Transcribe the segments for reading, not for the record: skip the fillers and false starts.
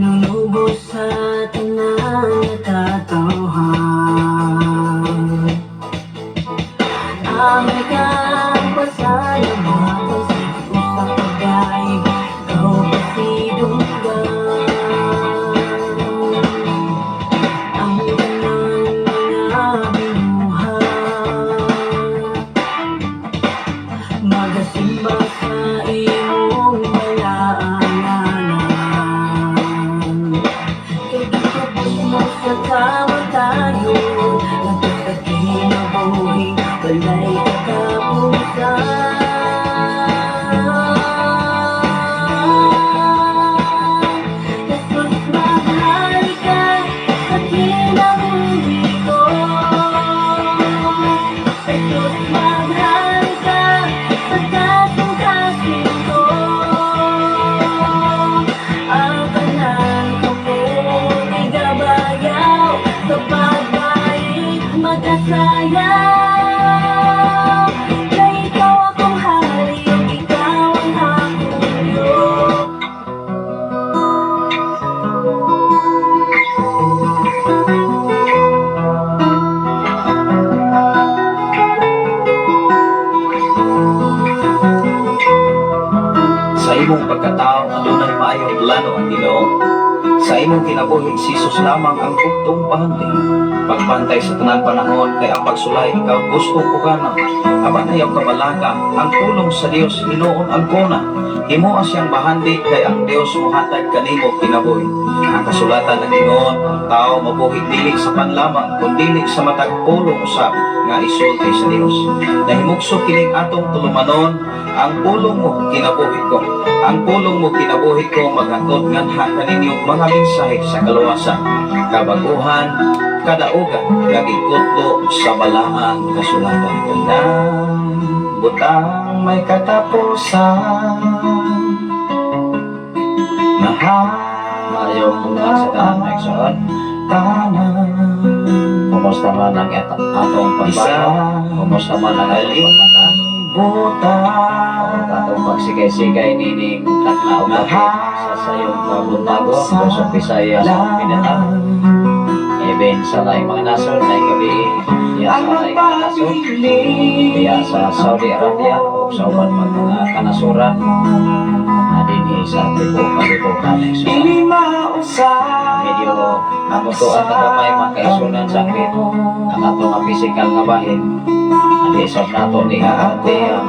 Manunubos sa tanan nga katawhan. Ang ikang pasalamatan sa usa ka gayig, ikaw pasidunggan. Ang tanan mga binuhat magasimba sa imong balaan ngalan. Kay gitubos mo sa kamatayon ngadto sa kinabuhing walay katapusan. Jesus, maghari ka sa kinabuhi ko. Jesus, maghari ka sa kasing-kasing ko. Ang tanan kamot igabayaw sa pagbalik magasayaw. Kay ikaw akong hari, ikaw ang akong Diyos. Sa imong pagkatao, adunay maayong plano ang Ginoo. Sa imong kinabuhi, si Jesus lamang ang bugtong bahandi. Pagbantay sa tanan panahon kay ang pagsulay ikaw gusto ko kana. Apan ayaw kabalaka, ang pulong sa Dios hinuon ang kuna. Himoa siyang bahandi kay ang Dios mohatag kanimo kinabuhi. Ang kasulatan nag-ingon, ang tao mabuhi dili sa pan lamang, kundi sa matag pulong usab nga isulti sa Dios. Nahimugso kining atong tulumanon, ang pulong mo kinabuhi ko. Ang pulong mo kinabuhi ko maghatod nganha kaninyo mga mensahe sa kaluwasan, kabaguhan, kadaugan, kag ikutlo sa balaang kasulatan. Tanang butang may katapusan. Mahal Maayong buntag sa tanan, mga igsoon. tanan. Kumusta man ang atong Isa pagbayo? Kumusta man ang atong pagmata? kalibutan. Atong pagsigay-sigay nining kadlaw sa sayong kabuntagon, Luzon, Visayas, ug Mindanao. Even sa laing mga nasod na gabi, diya Ang sa laing mga nasod, diya sa Saudi Arabia o sa uban pang mga kanasuran, na dinhi sa tibuok kalibutan, igsoon. Dili mausap Medyo namutuan na gamay, mga kaigsunan, sakit ang ato nga physical nga bahin. Adi sab nato ni ate ang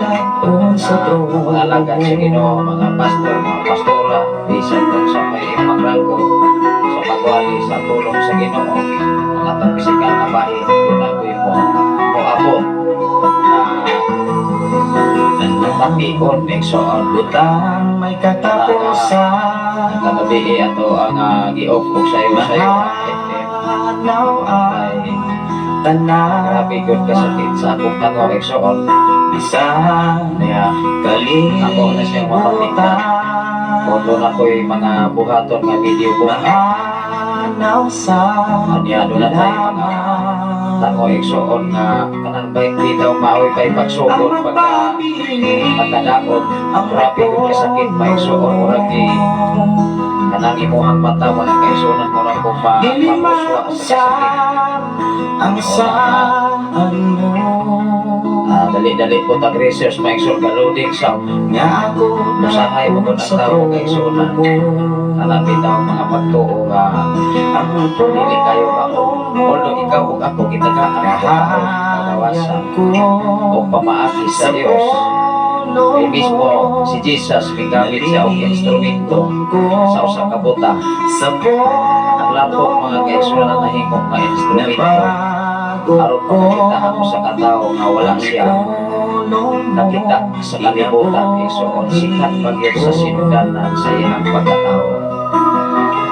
sa na mga alagad sa Ginoo, mga pastor, mga pastora, bisan kung sa may magrangko sa pagwali sa tulong sa Ginoo, ang atong physical nga bahin, duna mo mo abot na tapikon, igsoon. Butang may katapusan. Ang kagabi ato ang gi-off og sayo-sayo ang FM Mahanaw ang kay tanan. Grabe gud kasakit sa akong tango, igsoon. Bisan Kaya ako na siyang mapatingkan. kalibutan. Kung na ko'y mga buhaton nga video buhat. Mahanaw sa Anya doon na tayo mga tango, igsoon, nga kanang bay bitaw maoy pay pagsugod Ang pagka magpabilin pagkadaot. Grabe gud kasakit pa, igsoon, murag gi kanang imuhang mata, mga kaigsuonan, murag kung Dili mapuswa sa kasakit. mausap ang saan mo. Ah, dali-dali po tag research, mga igsoon, ka loading sa Nga ako Usahay mo kung ang sa tao kay igsuonan. Kana bitaw mga pagtuo nga Ang dili kayo ako. Although ikaw ug ako gitagaan ang tao kagawasan o pamaagi sa Dios. Kay mismo si Jesus migamit siya og instrumento sa usa ka buta. Sa Ang lapok, mga kaigsuonan, ang nahimo nga instrumento aron makakita ang usa ka tawo nga wala siya nakita sa kalibutan, igsoon, sikat pa gyud sa sinugdanan sa iyang pagkatao.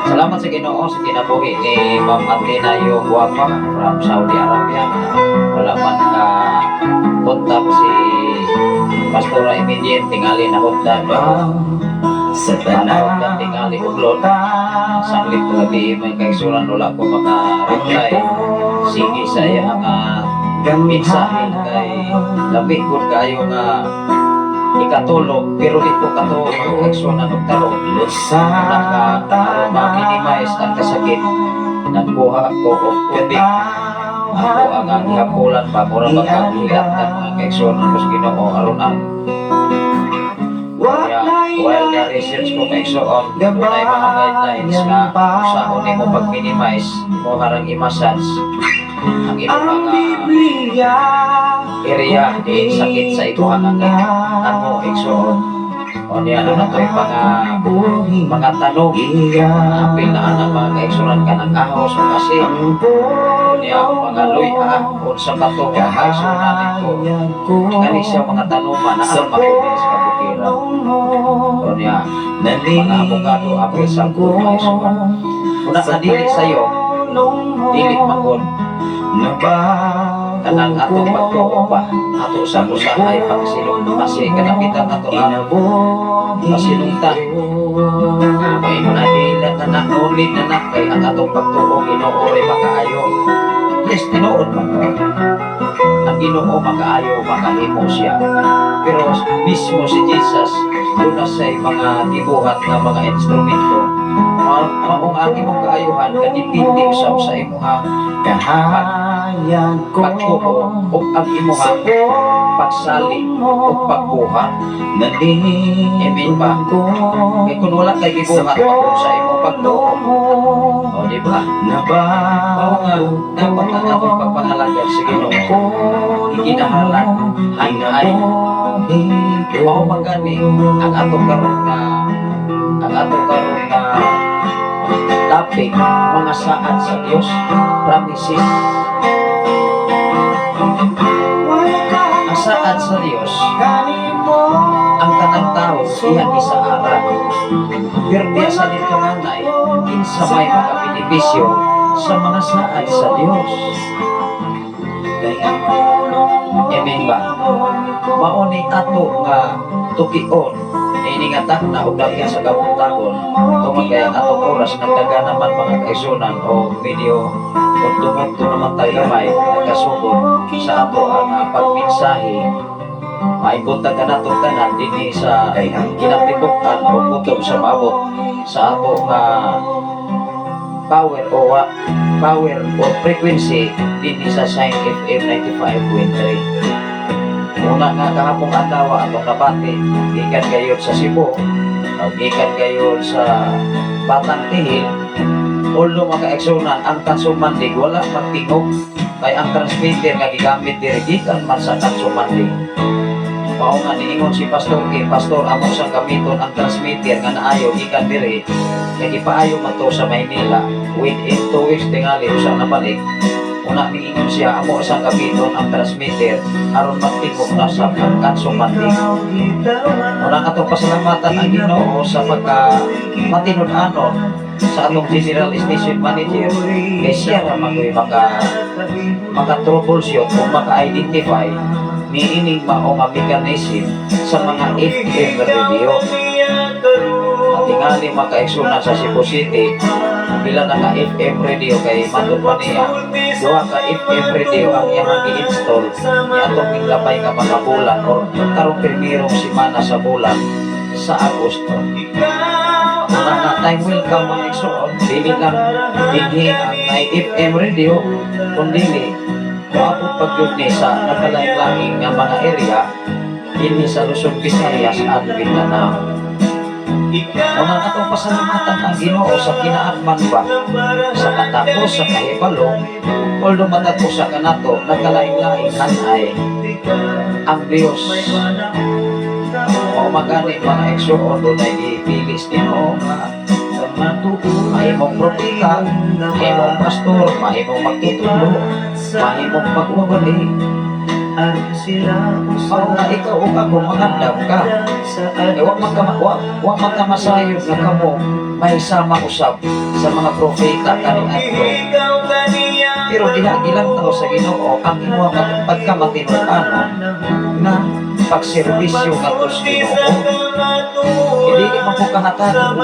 Salamat sa Ginoo sa kinabuhi ni Ma'am Athena Yo Guapa from Saudi Arabia. Wala man ka contact si Pastora Emilien, tingali na hugdan. Sa Nahugdan tingali uglon. Sanglit kagabi, may kaigsunan, wala ko maka-reply. Sige sa iya nga mensahe kay labi gud kayo nga Ikatulo, pero ito kato mga kaigsuonan og tarong naka aron ma-minimize ang kasakit, nagkuha ko og tubig. Ako ang gihapulan pa, mura ba kaghilatan, mga kaigsuonan ko sa Ginoo, aron ang kaya while the research ko, kaigsoon, dunay mga guidelines nga usaon nimo pag-minimize mo harang i-massage ang imong Ang mga Biblia area diin sakit sa imong nga ano, igsoon. O niya, ano na to yung mga tanong apil na ana, mga kaigsuonan, kanang ahos o kasi Ang o niya mga luya unsa pa to, mga kaigsuonan ko ko kani siya mga tanuman na aron makinis ka bukiran. O niya mga abogado, apil sa mga igsoon. Una na dili sayo, dili magod kanang atong pagtuo ba, ato sa usahay pagsilong kasi kanapitan ato ang pasilungtan. May mga dilat na na, ulit na na, kay ang atong pagtuo Ginoo ray makaayo. Yes, tinuod man. Ang Ginoo makaayo, makahimo siya. Pero mismo si Jesus, doon na siya'y mga gibuhat nga mga instrumento. Maong ang imong kaayuhan, kadepende usab sa imong Kahayag ko pagtuo o ang imong pagsalig o pagbuhat. Amen ba? ko. Kay kung wala kay gibuhat, mao sa imong pagtuo. O, di ba? Mao nga, dapat ang atong pagpangalagad sa Ginoo ikinahanglan hanay. Mao man gani ang atong karon nga topic, mga saad sa Dios, promises. Ang saad sa Dios, ang tanang tao iyang isaaran. Pero diya sa dito nanay, kinsa may makabenepisyo sa mga saad sa Dios? Amen ba? Mao ni ato nga tukion ini nga takna og dapit sa kabuntagon tungod kay ang atong oras nagdaga naman, mga kaigsuonan, o medyo udto naman tayo gamay nagkasugod sa ato ang pagmensahe. Maibutag ka natong tanan dinhi sa kinatibuk-an o kutob sa maabot sa ato nga power o power o frequency dinhi sa Shine FM 95.3. Una nga kahapong adlaw atong nabati gikan gayud sa Cebu o gikan gayud sa Batang Tihil. Although, mga kaigsuonan, ang Tanso Mandig wala magtingog kay ang transmitter nga gigamit diri gikan man sa Tanso Mandig. Mao nga niingon si Pastor kay Pastor, amo sang gamiton ang transmitter nga naayo gikan diri kay gipaayo man to sa Maynila. Within 2 weeks tingali usa nabalik. Una niingon siya, amo sang gamiton ang transmitter aron magtingog na sa Tanso Mandig. Una atong pasalamatan ang Ginoo sa pagka matinud-anon sa atong General Station Manager kay siya ra man ko'y maka troubleshoot o maka-identify niining mao nga mechanism sa mga FM radio. At tingali, mga kaigsuonan, sa Cebu City, pila na ka FM radio kay matod pa niya, duha ka FM radio ang iyang gi-install ni atong minglapay nga mga bulan or karong primerong semana sa bulan sa Agosto. Una nga time will come, mga igsoon, dili lang dinhi ang may FM radio kundi moabot pag gyud ni sa nagkalain-laing nga mga area dinhi sa Luzon, Visayas at Mindanao. Una atong pasalamatan ang Ginoo sa kinaatman ba sa katapos sa kahibalo, although matag usa kanato nagkalain-laing hanay ang Dios. Mao magani, mga igsoon, dunay gipili sa Ginoo nga mahimong propeta, mahimong pastor, mahimong magtutudlo, mahimong magwawali. Mao nga ikaw ug ako magandam ka. Eh, wa man ka masayod nga kamo may sama usab sa mga propeta kaniadto. Pero diha gilantaw sa Ginoo ang imuha pagkamatinud-anon nga pagserbisyo ngadto sa Ginoo. Dili man po kahatagan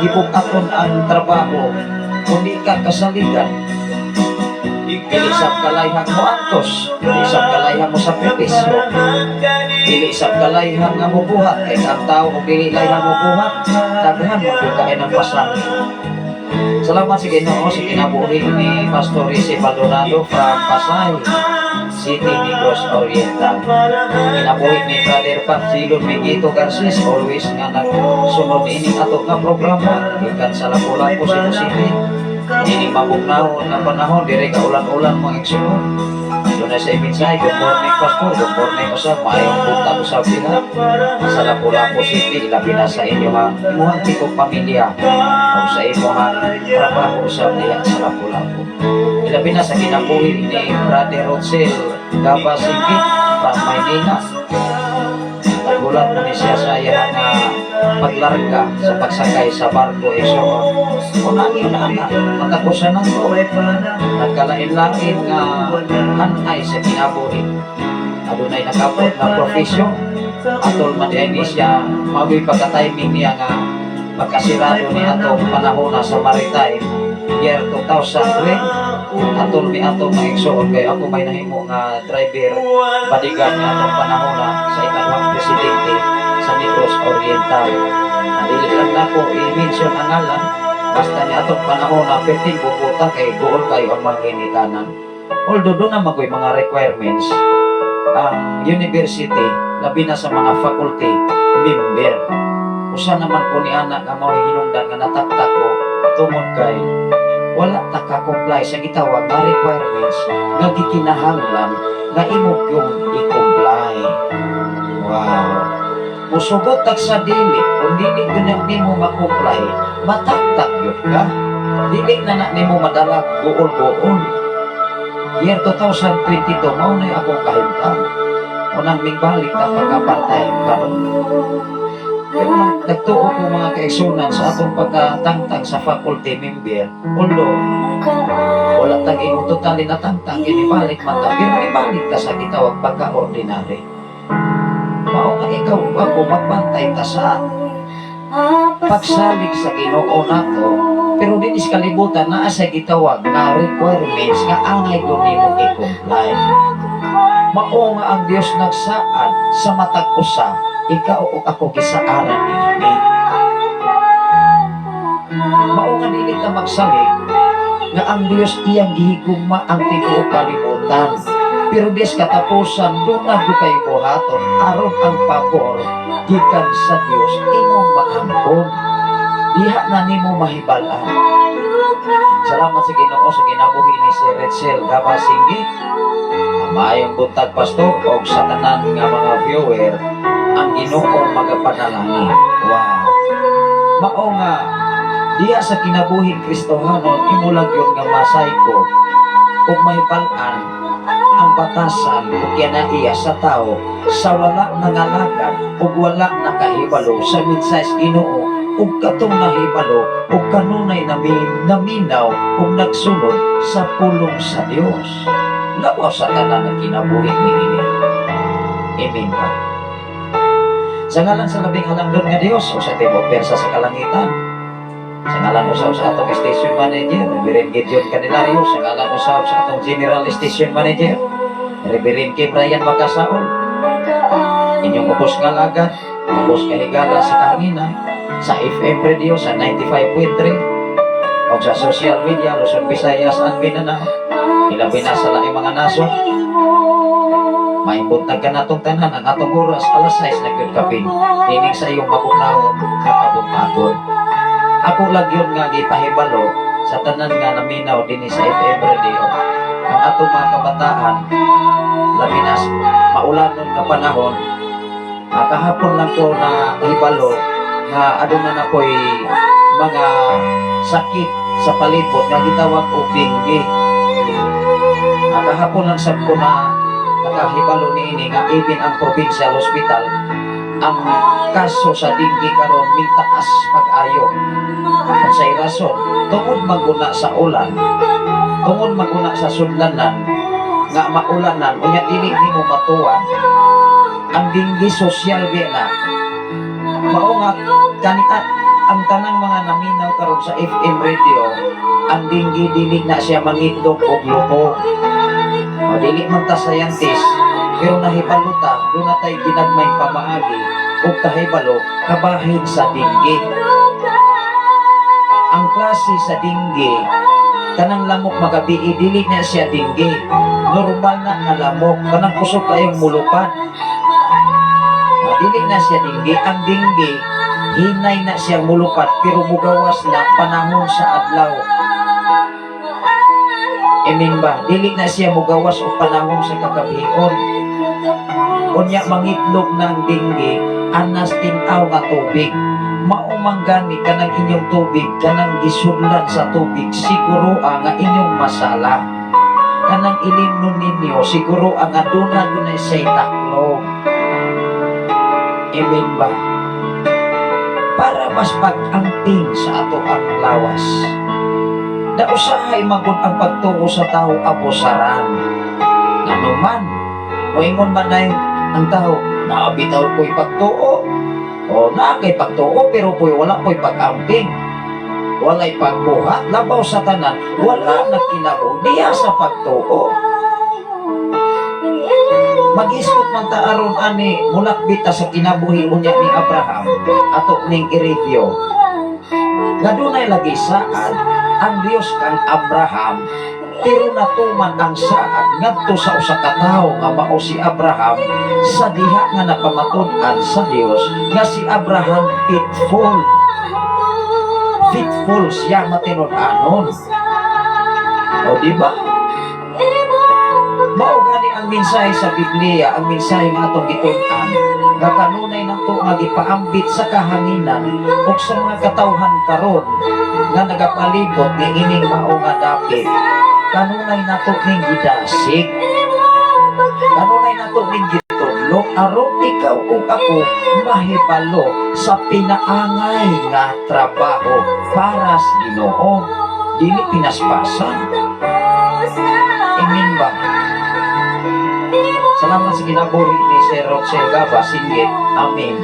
gibug-aton ang trabaho kung di ka kasaligan. Dili sab kalayhan mo antos, dili sab kalayhan mo sakripisyo, dili sab kalayhan nga mobuhat, kay ang tao kung dili layhan mo buhat, daghan mo gyud kay ng pasangil. Salamat sa Ginoo sa kinabuhi ni Pastor Rizzi Maldonado from Pasay City, Negros Oriental. Kinabuhi ni Brother Pat Zilon Miguito Garces, always nga nagsunod ini ato nga programa gikan sa Lapu-Lapu, Cebu City. Ini mabugnawon nga panahon, diri ka ulan-ulan, mga igsoon. Doon sa mensahe, "Good morning, Pastor." Good morning usab, maayong buntag usab diha sa Lapu-Lapu City, ilabi na sa inyong imuhang tikong pamilya o sa imong trabaho usab diha sa Lapu-Lapu. Ilabi na sa kinabuhi ni Brother Rosel Gaba Singkit from Maynila. Nagulat mo ni siya sa iyang nga paglarga sa pagsakay sa barko, igsoon. Una niyo na anak, matagusan na to. Nagkalain-lain nga hanay sa kinabuhi. Adunay nakapot nga profesyon. Atol man diay ni siya, mao'y pagka-timing niya nga pagkasirado ni atong panahon na sa maritime year 2020. Atol mi atong mga igsoon, kay ako may nahimo nga driver bodyguard nga atong panahon na sa ikaduhang presidente sa Negros Oriental. Dili lang nako i-mention ang ngalan, basta ni atong panahon na perting bubuta kay duol kayo ang mga ginikanan. Although doon naman ko'y mga requirements ang university, labi na sa mga faculty member. Usa naman ko ni ana nga mao hinungdan nga nataktak ko tungod kay wala ta ka-comply sa gitawag nga requirements nga gikinahanglan nga imo yung i-comply. Wow. Musugot tag sa dili, kung dili gyud nimo ma-comply, mataktak gyud ka. Dili na na nimo madala guol-guol. Year 2022, mao na akong kahimtang. Unang mingbalik ta pagka part-time karon. Pero nagtuo ko, mga kaigsunan, sa atong pagkatangtang sa faculty member, although wala tag imong totally natangtang, inibalik man ta, pero ibalik ta sa gitawag pagka-ordinary. Mao nga ikaw ug ako, magbantay ta sa pagsalig sa Ginoo nato, pero dinhi sa kalibutan naa sa gitawag nga requirements nga angay ko nimo i-comply. Mao nga ang Dios nagsaad sa matag usa, ikaw ug ako gisaaran niini. Mao nga dili ka magsalig nga ang Dios iyang gihigugma ang tibuok kalibutan. Pero dis katapusan doon na kay buhaton aron ang pabor gikan sa Dios imong maangkon. Diha na nimo mahibal-an. Salamat sa Ginoo sa kinabuhi ni si Retzel Gabasinggi. Maayong buntag, Pastor, og sa tanan nga mga viewer, ang Ginoo magapanalangin. Wow. Mao nga diha sa kinabuhing Kristohanon, imo lang yun nga masayko ug mahibal-an ang batasan ug kinaiya sa tao sa wala nangalagad ug wala nakahibalo sa mensahe sa Ginoo ug katong nahibalo ug kanunay naminaw ug nagsunod sa pulong sa Dios. Lawaw sa tanan ng kinabuhi niini. Amen ba? Sa ngalan sa labing halangdon nga Dios o sa tibuok pwersa sa kalangitan, sa ngalan usab sa atong station manager, Reverend Gideon Candelario, sa ngalan usab sa atong general station manager, Reverend Kim Ryan Makasaol, inyong ubos nga alagad, ubos nga higala sa kahanginan, sa FM radio sa 95.3, o sa social media, Luzon, Visayas, and Mindanao, ilabi na sa laing mga nasod, maimbutag ka natong tanan. Ang atong oras, alas 6 na gyud kapin, nining sa iyong mabugnawon nga kabuntagon. Ako lang yun nga gipahibalo sa tanan nga naminaw dinhi sa FM radio. Ang atong mga kabataan, labi na sa maulanon nga panahon, kahapon lang ko na hibalo nga aduna na ko'y mga sakit sa palibot nga gitawag og dengue. Kahapon lang sab ko na nakahibalo niini nga even ang provincial hospital, ang kaso sa dengue karon mitaas pag-ayo. Unsay rason? Tungod maguna sa ulan, tungod maguna sa sudlanan nga maulanan, unya dili nimo matuan. Ang dengue, social biya na. Mao nga kani Ang tanang mga naminaw karon sa FM radio, ang denggi, dili na siya mangitlog og loko. O, dili man ta scientist, pero nahibalo ta, duna tay ginagmay pamaagi ug kahibalo kabahin sa denggi. Ang klase sa denggi, kanang lamok magabii, dili na siya denggi. Normal na nga lamok, kanang kusog kayong mulupad. Ah, dili na siya denggi. Ang denggi, hinay na siya mulupad pero mugawas na panahon sa adlaw. Amen ba? Dili na siya mugawas og panahon sa kagabion. Unya mangitlog ng denggi anas tin-aw nga tubig. Mao man gani kanang inyong tubig, kanang gisudlan sa tubig, siguro ang nga inyong masala. Kanang ilimnon ninyo, siguro ang aduna dunay say taklo. Amen ba? Para mas pag-amping sa ato ang lawas. Da usahay magud ang pagtuo sa tao abusaran. Ano man, moingon man na ang tao, "Naabitaw ko'y pagtuo." O naa kay pagtuo pero po'y wala po'y pag-amping. Walay pagbuhat, labaw sa tanan, wala nagkinabuhi diya sa pagtuo. Mag-isgot man ta aron ani, mulakbit ta sa kinabuhi unya ni Abraham, ato ning i-review. Nga dunay lagi saad ang Dios kang Abraham, pero natuman ang saad ngadto sa usa ka tawo nga mao si Abraham sa diha nga napamatud-an sa Dios nga si Abraham faithful. Faithful siya matinud-anon. O, di ba? Mao gani ang mensahe sa Biblia, ang mensahe nga atong gitun-an, nga kanunay nato nga gipaambit sa kahanginan ug sa mga katawhan karon nga nagapalibot ni ining mao nga dapit. Kanunay nato ning gidasig. Kanunay nato ning gitudlo aron ikaw ug ako mahibalo sa pinaangay nga trabaho para sa Ginoo, dili pinaspasan. Amen ba? Salamat sa kinabuhi ni Sir Roxel Gaba, singgit. Amen.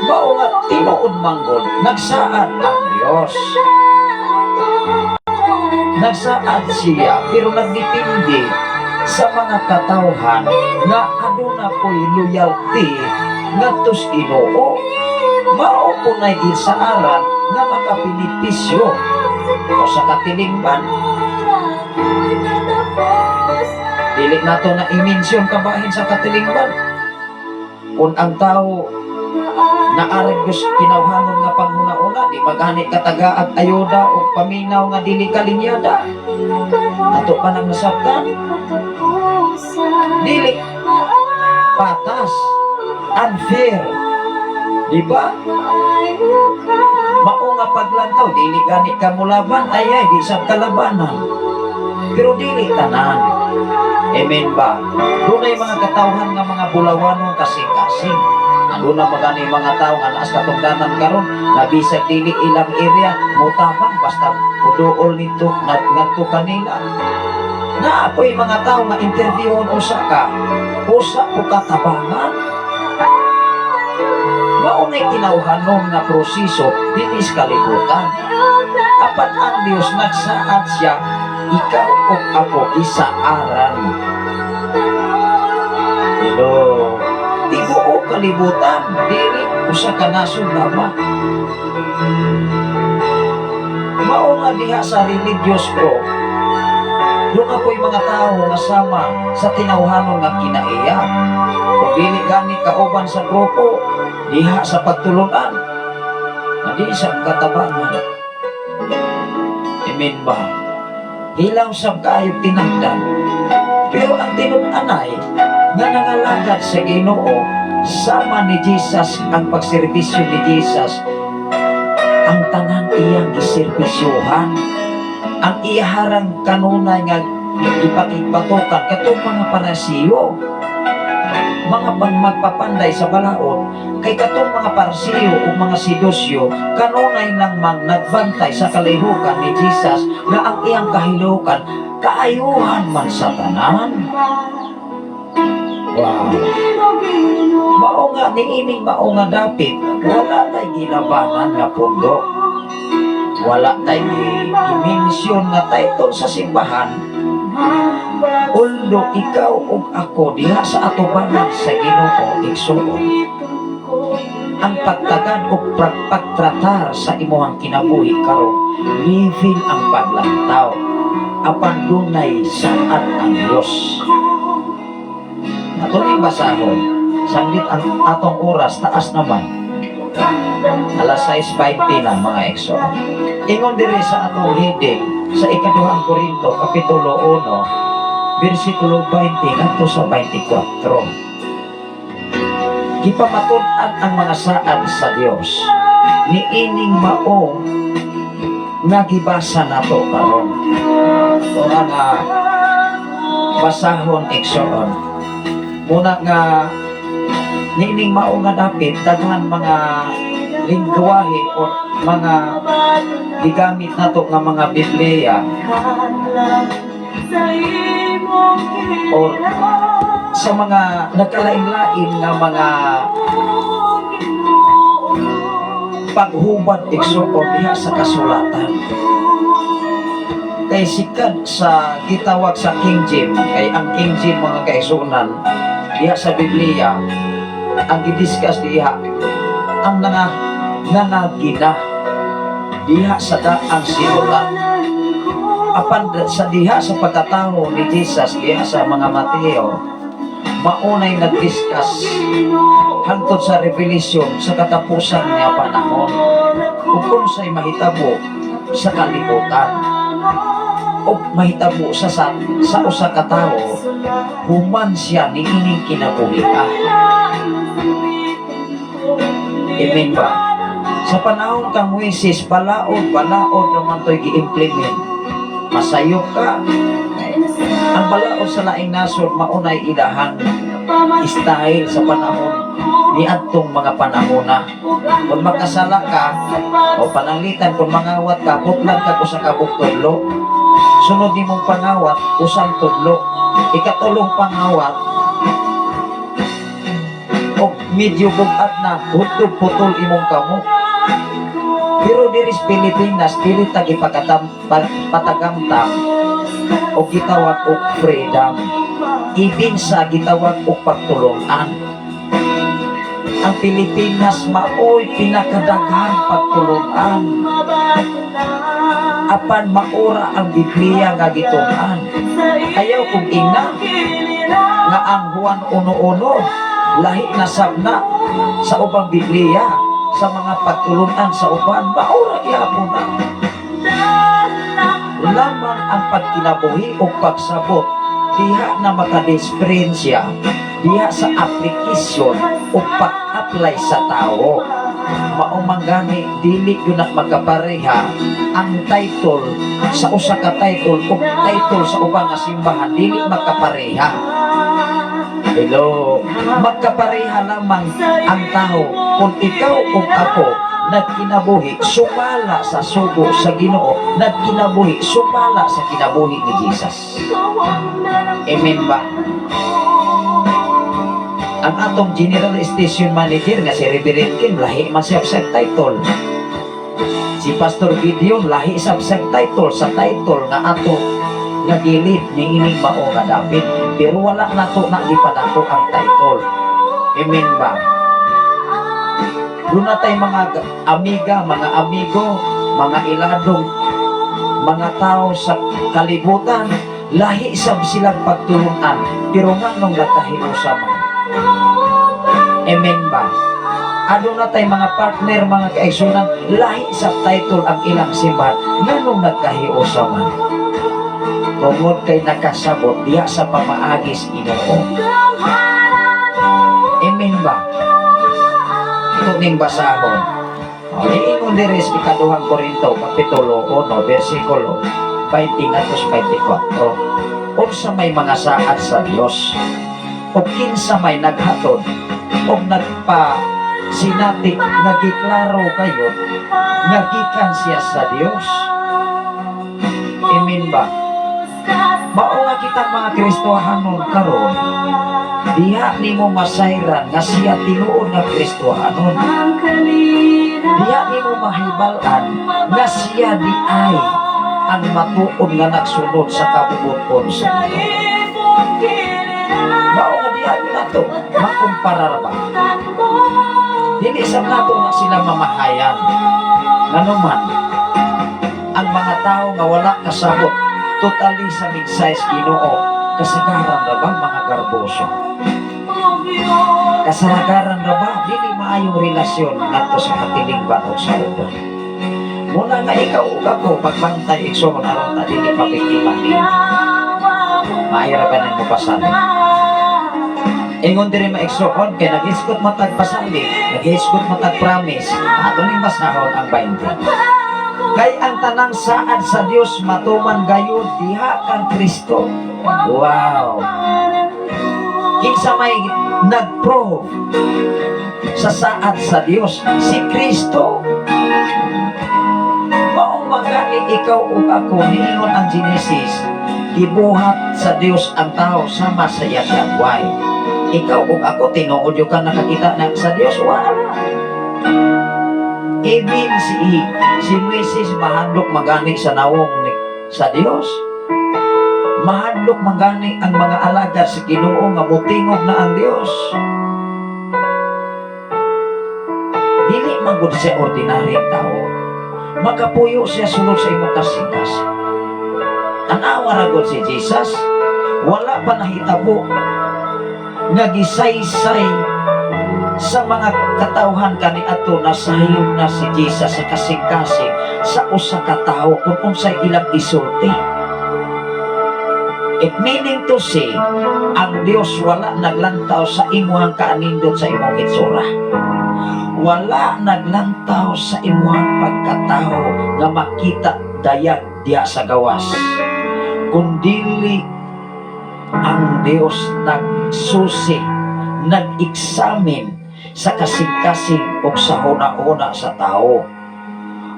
Mao nga tinuod manggod, nagsaad ang Dios. Nagsaad siya pero nagdepende sa mga katawhan nga aduna po'y loyalty ngadto sa Ginoo. Mao po nay gisaaran nga makabenepisyo o sa katilingban. Dili nato na i-mention kabahin sa katilingban. Kung ang tao naarag Diyos kinawhanon nga panghuna-una, di magani kataga at ayuda o paminaw nga dili kalinyada. Ato pa nang nasabtan, dili patas, unfair. Di ba? Mao nga paglantaw, dili gani ka mulaban, ay ay, di sa kalabanan. Pero dili tanan. Amen ba? Dunay mga katawhan nga mga bulawanong kasing-kasing. Aduna magani mga tao nga naas katungdanan karon nga bisag dili ilang area mutabang basta muduol nito ngadto kanila. Naa po'y mga tao nga interviewon usa ka, usa po katabangan. Mao nay kinawhanon nga proseso dinhi sa kalibutan. Apan ang Dios, nagsaad siya, ikaw ug ako isaaran. Hello. Tibuok kalibutan, dili usa ka nasod lamang. Mao nga diha sa religious group, duna po'y mga tao nga sama sa tinawhanon nga kinaiya. Kung dili gani kauban sa grupo, diha sa pagtulunan, na di sa katabangan. Amen ba? Hilaw sab kaayo tinagdan. Pero ang tinud-anay nga nangalagad sa Ginoo sama ni Jesus, ang pagserbisyo ni Jesus, ang tanan iyang giserbisyuhan. Ang iyaharang kanunay nga gipakigbatukan katong mga Parisiyo, mga magpapanday sa balaod, kay katong mga Parisiyo ug mga Sidusyo kanunay lang mang nagbantay sa kalihukan ni Jesus, nga ang iyang kahilukan kaayuhan man sa tanan. Wow. Mao nga niining mao nga dapit, wala tay gilabanan nga pundo. Wala tay i-mention nga title sa simbahan. Although ikaw ug ako diha sa atubangan sa Ginoo, igsuon, ang pagtagad o pagtratar sa imuhang kinabuhi karon, level ang paglantaw, apan dunay saad ang Dios. Ato ning basahon sanglit ang atong oras, taas naman, alas 6:20 na, mga igsoon. Ingon diri sa atong heading sa Ikaduhang Korinto kapitulo 1 bersikulo 20 ngadto sa 24, gipamatud-an ang mga saad sa Dios niining mao nga gibasa nato karon. So nga basahon, igsoon, muna nga niining mao nga dapit, daghan mga lingwahe o mga gigamit nato nga mga Biblia or sa mga nagkalain-lain nga mga paghubad, igsoon, diha sa kasulatan. Kay sikat sa gitawag sa King James, kay ang King James, mga kaigsuonan, diha sa Biblia ang gidiscuss diha ang nangagina diha sa daang sinulat. Apan sa diha sa pagkatao ni Jesus, diha sa mga Mateo, maunay nag-discuss hangtod sa Revelation, sa katapusan nga panahon ug unsay mahitabo sa kalibutan o mahitabo sa usa ka tawo human siya niining kinabuhi ah. Amen ba? Sa panahon kang Moises, balaod, balaod naman to'y gi-implement. Masayop ka. Ang balaod sa laing nasod, maunay ilahang style sa panahon ni adtong mga panahon na. Kung magkasala ka, o pananglitan, kung mangawat ka, putlan ka usa ka tudlo. Sunod nimong pangawat, usang tudlo. Ikatulong pangawat, o medyo bugat na, hutod putol imong kamo. Pero diri sa Pilipinas, dili ta gipakatam patagamtam o gitawag og freedom. Ibin sa gitawag og pagtulungan. Ang Pilipinas maoy pinakadaghang pagtulungan. Apan maura ang Biblia nga gitun-an. Ayaw kong ingna nga ang Juan 1:1 lahi na sab na sa ubang Biblia sa mga pagtulunan sa uban, maura gihapon na. Lamang ang pagkinabuhi o pagsabot diha na makadisperensya diha sa application o pag-apply sa tao. Mao man gani dili gyud na magkapareha ang title sa usa ka title o title sa ubang nga simbahan, dili magkapareha. Hello, magkapareha lamang ang tao kung ikaw o ako nagkinabuhi sumala sa sugo sa Ginoo, nagkinabuhi sumala sa kinabuhi ni Jesus. Amen ba? Ang atong General Station Manager nga si Reverend Kim, lahi man siya sa title. Si Pastor Gideon, lahi sa title sa title nga ato nga gilid ni ining mao nga dapit, pero wala nato na gipadako ang title. Amen ba? Doon na tay mga amiga, mga amigo, mga iladong, mga tao sa kalibutan, lahi sab silang pagtulunan, pero nganong nagkahiusa man? Amen ba? Aduna tay mga partner, mga kaigsunan, lahi sa title ang ilang simbahan, nganong nagkahiusa man? Tungod kay nakasabot diha sa pamaagis Ginoo. Amen ba? Ito ning basahon. O, niingon diri sa Ikaduhang Korinto, Kapitulo 1, versikulo 20 ngadto 24. Unsa may mga saad sa Dios? O kinsa may naghatod o nagpa sinati nga giklaro kayo nga gikan siya sa Dios? Amen ba? Mao nga kitang mga Kristohanon karon, Diha nimo masayran nga siya tinuod nga Kristohanon. Ang kalinaw. Diha nimo mahibal-an nga siya di ay ang matuod nga nagsunod sa kabubut-on sa Sa Ginoo. imong kilala. Mao nga diha gyud nato makumparar ba? Mo. Dili sa nato na sila mamahayan. Nganuman, ang mga tao nga wala kasabot totally sa mensahe sa Ginoo, kasagaran ra ba mga garboso? Kasagaran ra ba dili maayong relasyon ngadto sa katilingban o sa uban? Muna nga ikaw ug ako pagbantay, igsoon, aron ta dili mabiktima ni. Maayo ra ba nang mopasalig? Ingon diri, mga igsoon, kay nag-isgot matag pasalig, nag-isgot matag promise. Ato ning basahon ang 20. Kay ang tanang saad sa Dios matuman gayud diha kang Kristo. Wow. Kinsa may nag-prove sa saad sa Dios? Si Kristo. Mao magani ikaw ug ako, niingon ang Genesis, gibuhat sa Dios ang tao sama sa iyang gagway. Ikaw ug ako, tinuod gyud ka nakakita na sa Dios? Wala. Even si Moises mahadlok magani sa nawong ni, sa Dios. Mahadlok magani ang mga alagad sa Ginoo nga mutingog na ang Dios. Dili man gud siya ordinaryong tao. Makapuyo siya sulod sa imong kasing-kasing. Tanawa ra gud si Jesus. Wala pa nahitabo nga gisaysay sa mga katawhan kaniadto nasayop na si Jesus sa kasing-kasing sa usa ka tawo kung unsay ilang isulti. It meaning to say, ang Dios wala naglantaw sa imuhang kaanindot sa imong itsura. Wala naglantaw sa imuhang pagkatao nga makita dayag diya sa gawas. Kundili ang Dios nagsusi, nag-examine sa kasing-kasing o sa huna-huna sa tao.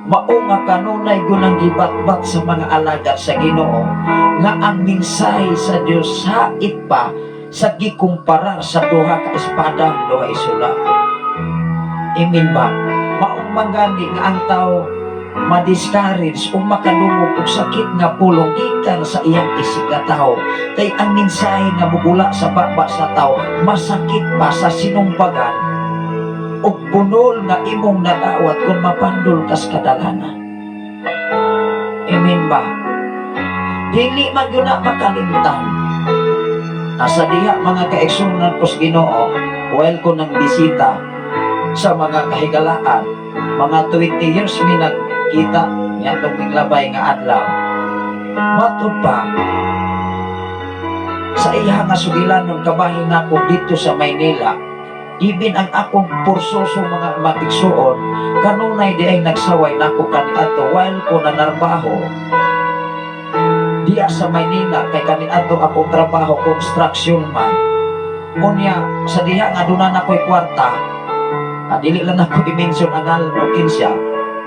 Mao nga kanunay gyud ang gibatbat sa mga alagad sa Ginoo nga ang mensahe sa Dios hait pa sa gikumpara sa duha ka espada, duha isula. Imin ba? Maong mangani nga ang tao ma-discourage o makadungog og sakit nga pulong gikan sa iyang isip nga tao, kay ang mensahe nga mugula sa baba sa tao masakit pa sa sinumbagan ug punol nga imong nadawat kung mapandol kas kadalanan. Amen ba? Dili man gyud na makalimtan. Asa diha, mga kaigsunan ko sa Ginoo, while ko nang bisita sa mga kahigalaan, mga 20 years mi nagkita niadtong miglabay nga adlaw. Matud pa sa iya nga sugilanon kabahin nako dito sa Maynila, even ang akong pursoso, mga maigsuon, kanunay di ay nagsaway nako kaniadto while ko nanarbaho diya sa Maynila, kay kaniadto akong trabaho construction man. Unya sa diha nga duna na ko'y kwarta, dili lang nako i-mention ang ngalan o kinsya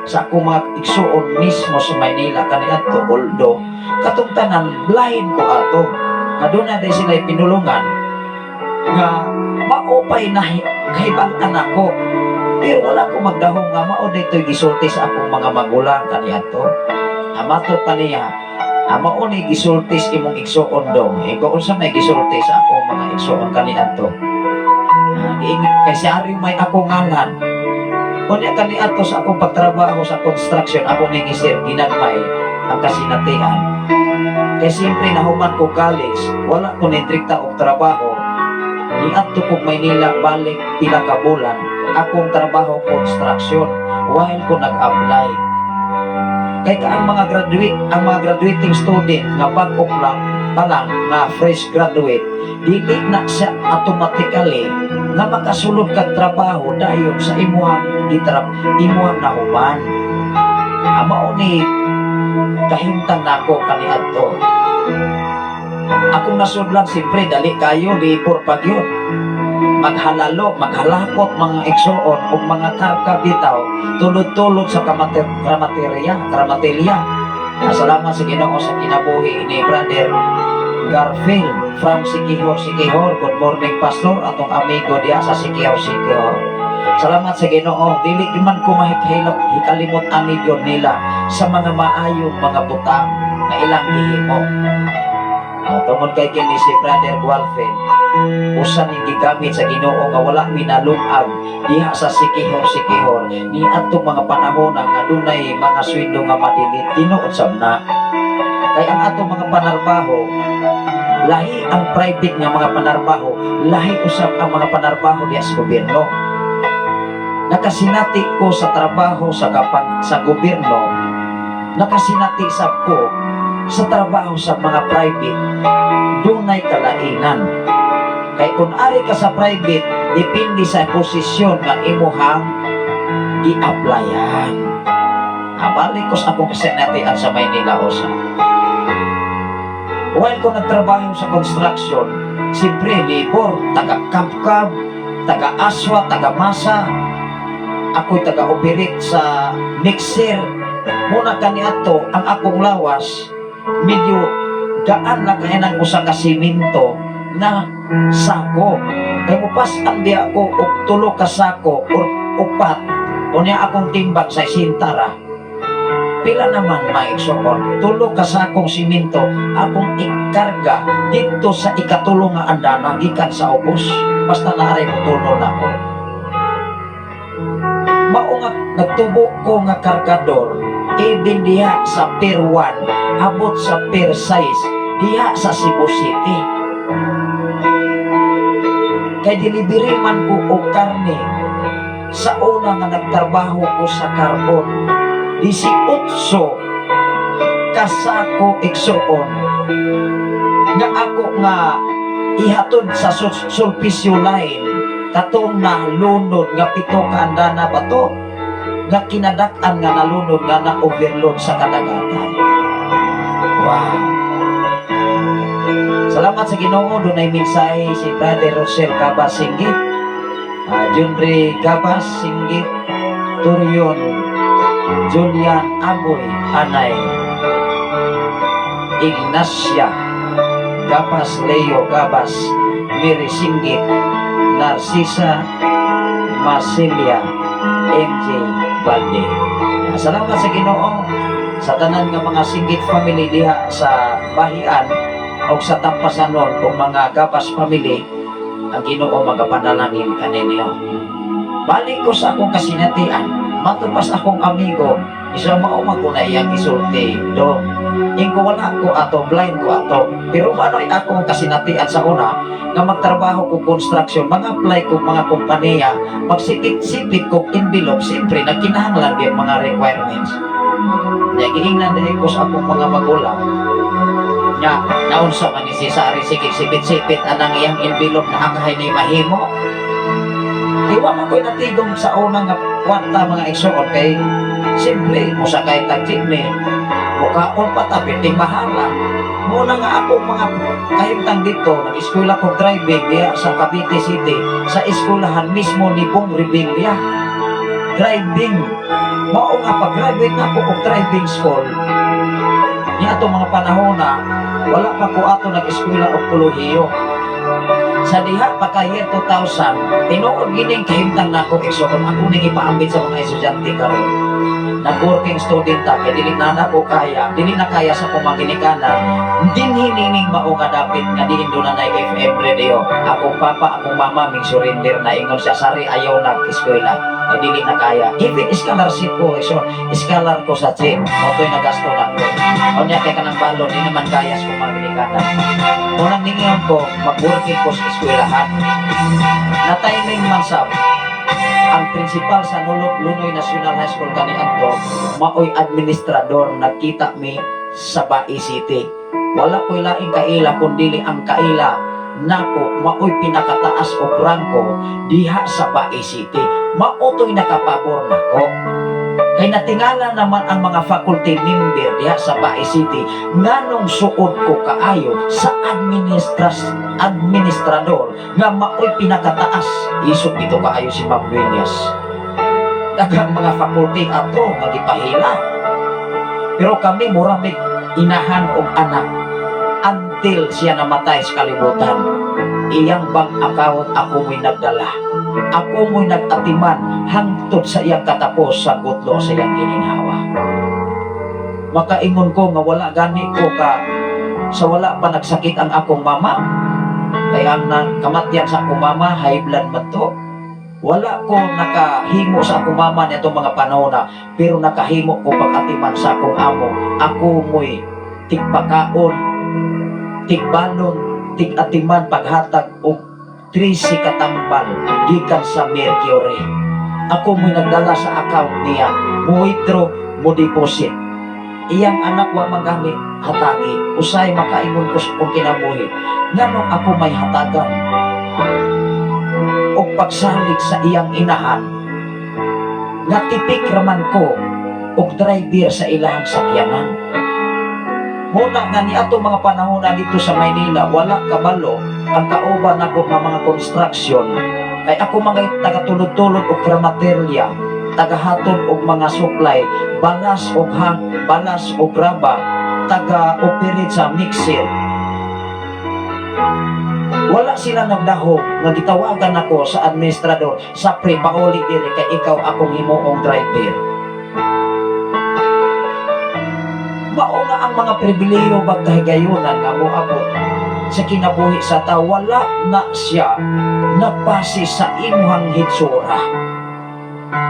sa akong mga igsuon mismo sa Maynila kaniadto, although katong tanan blind ko ato nga duna day sila pinulungan nga maupay na kahibal-an ako, pero wala ko magdahong nga mao dito'y gisulti sa akong mga magulang kaniadto. Amato pa niya, mao ni gisulti sa imong igsuon dong. Ikaw, unsa may gisulti sa akong mga igsuon kaniadto? Kay si Ari may ako ngalan. Unya kaniadto sa akong pagtrabaho sa construction, ako ning isir ginagmay ang kasinatian. Kay siyempre nahuman ko college, wala ko nintrikta og trabaho. Niadto kog Maynila balik pila ka bulan, akong trabaho construction while ko nag-apply. Kay ka ang mga graduate, ang mga graduating student nga bag-o lang pa lang nga fresh graduate, dili na siya automatically nga makasulod kag trabaho dayon sa imuhang gitrap imuhang nahuman. Mao ni kahimtang nako kaniadto. Akong nasudlan, siyempre dali kayo, libur pag yun. Maghalalo, maghalakot, mga igsoon, ug mga karka bitaw, tulod-tulod sa kamaterya, kramatilya. Salamat sa Ginoo sa kinabuhi ni Brother Garfield from Siquijor, Siquijor. Good morning, Pastor. Atong amigo diya sa Siquijor, Siquijor. Salamat sa Ginoo. Dili man ko mahikahilap hikalimot ani gyud nila sa mga maayong mga butang na ilang gihimo. Tungod kay kini si Brother Gualfen, usa ning gigamit sa Ginoo nga wala minalungag diha sa Siquijor, Siquijor ni adtong mga panahon nga dunay mga sweldo nga madilit. Tinuod sab na kay ang atong mga panarbaho, lahi ang private nga mga panarbaho, lahi usab ang mga panarbaho diha sa gobyerno. Nakasinati ko sa trabaho sa kapag sa gobyerno, nakasinati sab ko sa trabaho sa mga private. Dunay kalainan kay kung ari ka sa private, depende sa posisyon nga imuhang i-applyan. Balik ko sa akong kasinatian sa Maynila usa. While ko nagtrabaho sa construction, siyempre labor, taga-kabkab, taga-aswa, taga-masa, ako'y taga-operate sa mixer. Muna kani ato, ang akong lawas, medyo gaan lang kaya ng usa ka simento na sako. Kay mupas-an biya ako og tulo ka sako or upat. Unya akong timbang sa sintara. Pila naman, mga igsoon, tulo ka sakong simento akong ikarga dito sa ikatulo nga andana gikan sa ubos. Basta naaray mo tulo na ako. Mao nga nagtubo ko nga kargador even diha sa Pier 1 abot sa Pier 6 diha sa Cebu City. Kay delivery man ko og karne sa una nga nagtrabaho ko sa carbon, 18 kasako, igsuon, nga ako nga ihatod sa Sulpicio Line katong nalunod nga pito ka andana ba to nga kinadak-an nga nalunod nga na-overload sa kadagatan. Wow. Salamat sa Ginoo, dunay mensahe si Brother Rosel Cabas Singgit. Junri Cabas Singgit, Turion, Julian Agoy, Anay, Ignacia, Gabas Leo Gabas, Mary Singgit, Narcisa Masilia, MJ Balde. Salamat sa Ginoo sa tanan nga mga Singgit family diha sa Bahian o sa Tampasanon kung mga Gabas family, ang Ginoo magapanalangin kaninyo. Balik ko sa akong kasinatian, matupas akong amigo, isa mao man ko na iyang isulti do. Ingko wala ko ato, blind ko ato. Pero mano'y akong kasinatian sa una, nga magtrabaho ko construction, mga apply ko mga kompanya, magsikit-sipit ko envelope, siyempre, nagkinahanglan din mga requirements. Nya giingnan diri ko sa akong mga magulang. Nya, naunsa man ni si Sari sikit-sipit-sipit anang iyang envelope na angay ni mahimo. Di wa man ko'y natigom sa una nga kwarta, mga igsoon, kay siyempre mosakay tag jeepney, mukaon pa ta, perting mahala. Muna nga akong mga kahimtang dito, nag-eskwela ko driving diya sa Cavite City, sa eskwelahan mismo ni Bong Revilla. Driving. Mao nga pag-graduate na ako og driving school, ni ato mga panahon na wala pa ko ato nag-eskwela og kolehiyo. Sa diha pagka year 2000, tinuod gining kahimtang nako, igsoon, ako ning ipaambit sa mga estudyante karon. Nag-working student ta kay dili na nako kaya, dili na kaya sa akong mga ginikanan. Dinhi nining mao nga dapit nga diin doon na FM radio. Akong papa, akong mama ming surrender na, ingon siya, "Sari, ayaw na eskwela." Kay dili na kaya. Even scholarship ko, so scholar ko sa gym, moto'y nagasto na ko. Unya kay kanang balon, di naman kaya sa akong mga ginikanan. Unang ningon ko, mag-working ko sa eskwelahan. Na timing man sab, ang principal sa Lunoy National High School kani adto maoy administrador, nagkita mi sa Bai City. Wala ko'y laing kaila kundili ang kaila nako maoy pinakataas og rangko diha sa Bai City. Mao to'y nakapabor nako. Kay natingala naman ang mga faculty member diha sa Bai City nganong suod ko kaayo sa administrador nga maoy pinakataas. Isog dito kaayo si Ma'am Dueñas. Daghang mga faculty ato nga gipahila. Pero kami mura mig inahan og anak. Until siya namatay sa kalibutan, iyang bank account, ako mo'y nagdala. Ako mo'y nag-atiman hangtod sa iyang katapos sa gutlo sa iyang gininhawa. Makaingon ko nga wala gani ko ka sa wala pa nagsakit ang akong mama. Kaya ang kamatyan sa akong mama, high blood man to. Wala ko nakahimo sa akong mama nitong mga panahon na, pero nakahimo ko pag-atiman sa akong amo. Ako mo'y tigpakaon, tigbalon, tigatiman paghatag og 13 katambal gikan sa Mercury. Ako mo'y nagdala sa account niya, mo withdraw, mo deposit. Iyang anak wa magani hatagi. Usay makaingon ko sa akong kinabuhi. Nganong ako may hatagan og pagsalig sa iyang inahan nga tipik raman ko og driver sa ilahang sakyanan? Muna nga ni ato mga panahon na dito sa Maynila, wala kabalo ang kauban ako nga mga construction kay ako mga tagatulod-tulod og kramaterya, tagahatod og mga supply, balas og hang, balas og graba, taga-operate sa mixer. Wala sila nagdahog nga gitawagan ako sa administrador sa pre, pauli diri kay ikaw akong himuong driver. Mao nga ang mga pribilehiyo ba kahigayunan nga moabot sa kinabuhi sa tao, wala na siya nagbase sa imuhang hitsura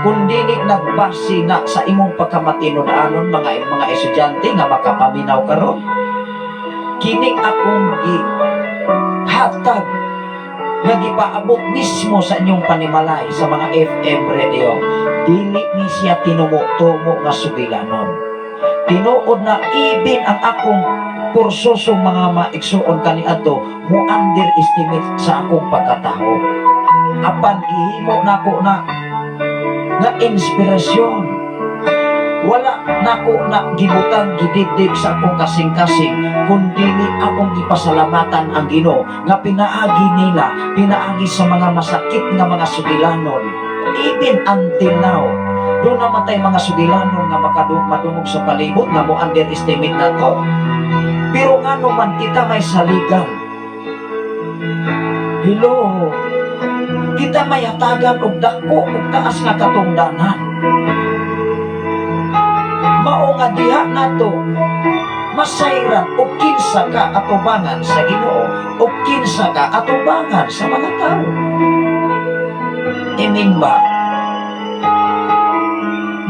kun dili nagbase na sa imong pagkamatinud-anon. Mga estudyante nga makapaminaw karon, kining akong gihatag nga gipaabot mismo sa inyong panimalay sa mga FM radio, dili ni siya tinumo-tumo nga sugilanon. Tinuod na even ang akong kursosong mga maigsuon kaniadto mo underestimate sa akong pagkatao, apan gihimo nako na nga inspirasyon. Wala nako na gibutang gidibdib sa akong kasing-kasing kundi ni akong gipasalamatan ang Ginoo nga pinaagi nila, pinaagi sa mga masakit nga mga sugilanon. Even until now, doon naman tay mga sugilanon nga madungog sa palibot nga mo underestimate nato, pero ngano man kita may saligan? Hello, kita may hatagan og dako og taas nga katungdanan. Mao nga diha nato masayran og kinsa ka atubangan sa Ginoo o kinsa ka atubangan sa mga tao. Amen ba?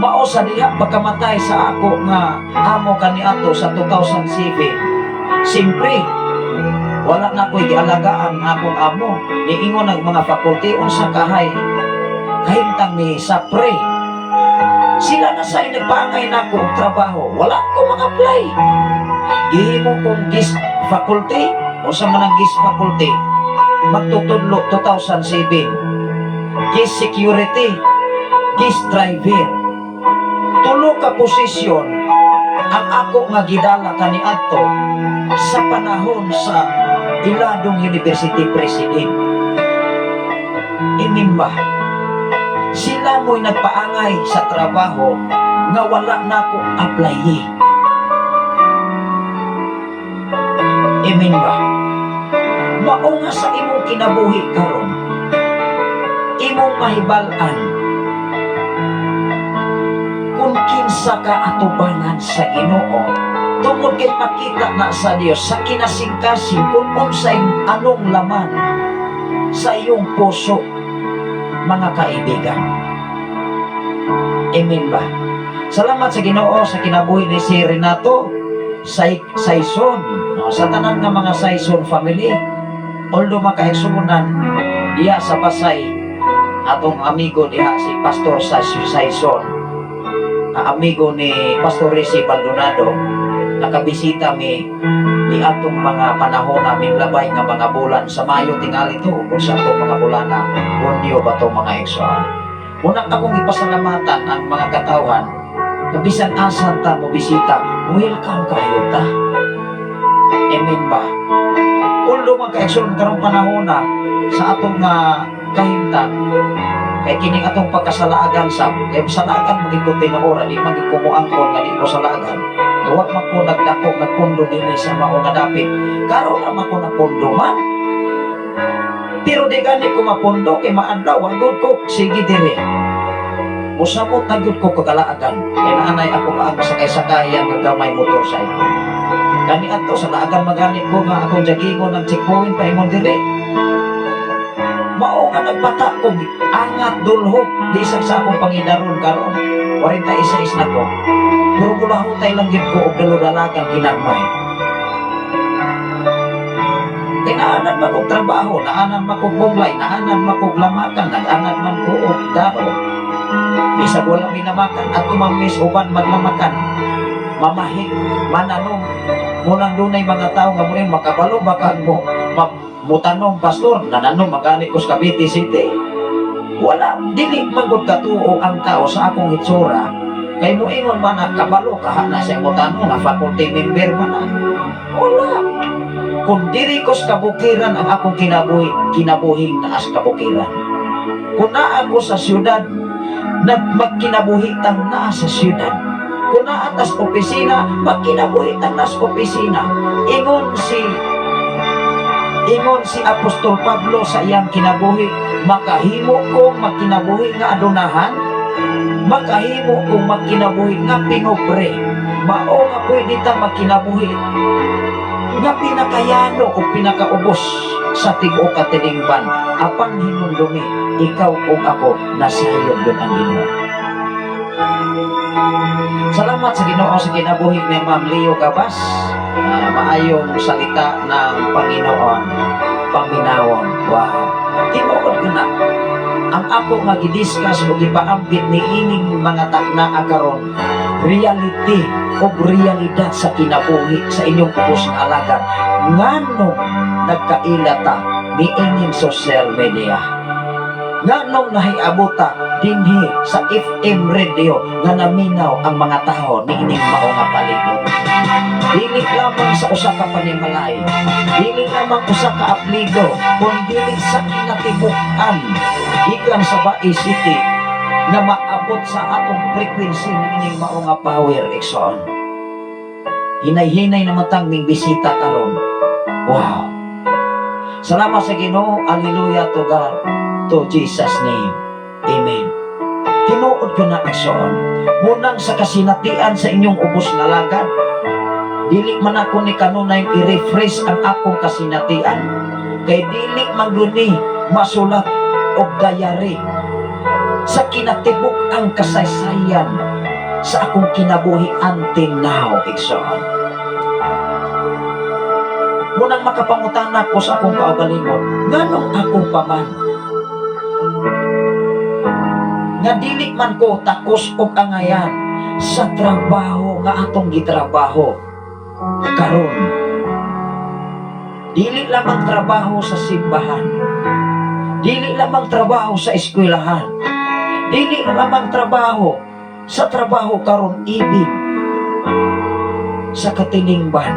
Mao sa diha pagkamatay sa ako nga amo kaniadto sa 2007. Siyempre, wala na ko'y gialagaan ang akong amo. Niingon ang mga faculty, unsa kahay kahimtang ni sa pre. Sila na sa nagpaangay nako og trabaho. Wala ko mga-apply. Gihimo kong guest faculty, unsa man ang guest faculty? Magtutudlo 2007. Guest security, guest driver. Tulo ka posisyon ang ako nga gidala kaniadto sa panahon sa Iladong University President. Amen ba? Sila mo'y nagpaangay sa trabaho nga wala na ko apply. Amen ba? Mao nga sa imong kinabuhi karon, imong mahibal-an kung kinsa ka atubangan sa Ginoo tungod kay makita na sa Dios sa kinasingkasing kung unsay anong laman sa iyong puso, mga kaibigan. Amen ba? Salamat sa Ginoo sa kinabuhi ni si Renato Sayson, no, sa tanan nga mga Sayson family. Although makaigsuonan diha sa Pasay, atong amigo diha si Pastor Sayson, amigo ni Pastor Resi Baldonado, nakabisita mi ni atong mga panahon namin labay nga mga bulan sa Mayo tingali to ug sa atong mga bulana Hunyo ba to, mga igsoon. Una akong ipasalamatan ang mga katawhan na bisan asan ta mo bisita, welcome kayo ta. Amen ba? Although mga kaigsoon, karong panahon na sa atong nga kahimtang kay kining atong pagkasalaagan sa kay salaagan maging ko tinuora, di maging kumuangkon nga di ko salaagan. Wa man ko nagdako, nagpundo dinhi sa mao nga dapit. Karon naman ko napundo man. Pero di gani ko mapundo kay maadlaw ang gud ko sige diri. Mosamot na gyud ko kagalaagan kay naanay ako nga ang sakay-sakayan nga gamay motorcycle. Kani adto sa laagan magani ko nga akong jagingon ng checkpoint paingon diri. Mao nga nagbata ko angat dulhok bisag sa akong pangidaron karon. 46 na ko. Pero kulahutay lang gyud ko og daludalagan ginagmay. Kay naanan man og trabaho, naanan man kog bunglay, naanan man kog lamakan, nag-anad man ko og dao. Bisag wala minamakan at tumamis uban maglamakan. Mamahi, mananom. Munang dunay mga tao nga moingon makabalo baka mo ma, mutanong, "Pastor, nananom magani ko sa Cavite City." Wala, dili magud katuo ang tao sa akong hitsura. Kay moingon man na kabalo ka na sa mutanong nga faculty member man na. Wala. Kung diri ko sa kabukiran ang akong kinabuhi, kinabuhing naa sa kabukiran. Kung naa ko sa syudad, nagmagkinabuhi tang naa sa syudad. Kung naa tas opisina, magkinabuhi tang nas opisina. Ingon si Apostol Pablo sa iyang kinabuhi, "Makahimo ko magkinabuhi nga adunahan, makahimo ko magkinabuhi nga pinobre." Mao nga pwede ta magkinabuhi nga pinakayano o pinakaubos sa tibuok katilingban, apan hinumdumi, ikaw ug ako, nasayod yun ang Ginoo. Salamat sa Ginoo sa kinabuhi ni Ma'am Leo Gabas. Maayong salita ng Panginoon. Paminawon. Wow. Tinuod ko na. Ang ako nga gidiscuss o gipaambit ni ining mga takna karon, reality o realidad sa kinabuhi sa inyong ubos nga alagad, nganong nagkaila ta ni ining social media, nganong nahiabota dinhi sa FM radio nga naminaw ang mga tao ni ining mao nga palibot, dili lamang sa usa ka panimalay, dili lamang usa ka aplido, kun dili sa kinatibuk-an gikan sa Bais City nga maabot sa atong frequency ni ining mao nga power, igsoon. Hinay-hinay naman tang ning bisita karon. Wow. Salamat sa Ginoo. Hallelujah to God. To Jesus name. Amen. Tinuod ko na, igsoon. Munang sa kasinatian sa inyong ubos nga lagad. Dili man ako ni kanunay i-refresh ang akong kasinatian. Kay dili man guni masulat og diary sa kinatibuk ang kasaysayan sa akong kinabuhi until now, igsoon. Munang makapangutana ko sa akong kaugalingon, nganong ako pa man? Nga dili man ko takos og angayan sa trabaho nga atong gitrabaho karon. Dili lamang trabaho sa simbahan. Dili lamang trabaho sa eskwelahan. Dili lamang trabaho sa trabaho karon ibig sa katilingban.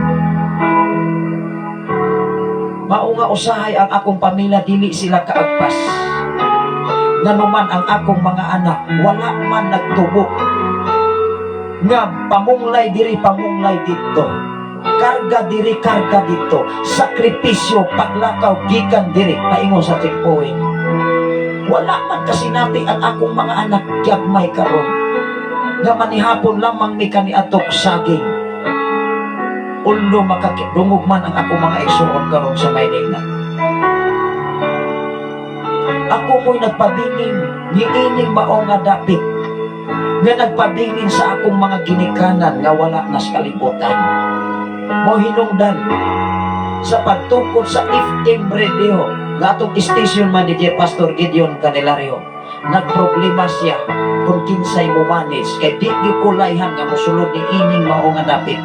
Mao nga usahay ang akong pamilya, dili sila kaagpas. Nganuman ang akong mga anak wala man nagtubo nga pamunglay diri, pamunglay dito. Karga diri, karga dito. Sakripisyo paglakaw gikan diri paingon sa checkpoint. Wala man kasinati ang akong mga anak gyagmay karon. Nga manihapon lamang mi kaniadtong saging. Ulo makakidungog man ang akong mga igsuon karon sa Maynila. Ako mo'y nagpabilin niining mao nga dapit nga nagpabilin sa akong mga ginikanan nga wala na sa kalibutan. Mo hinungdan sa pagtukod sa FM radio nga atong station manager, Pastor Gideon Candelario, nagproblema siya kung kinsay mo manage kay di gyud kulayhan nga mosulod ni ining mao nga dapit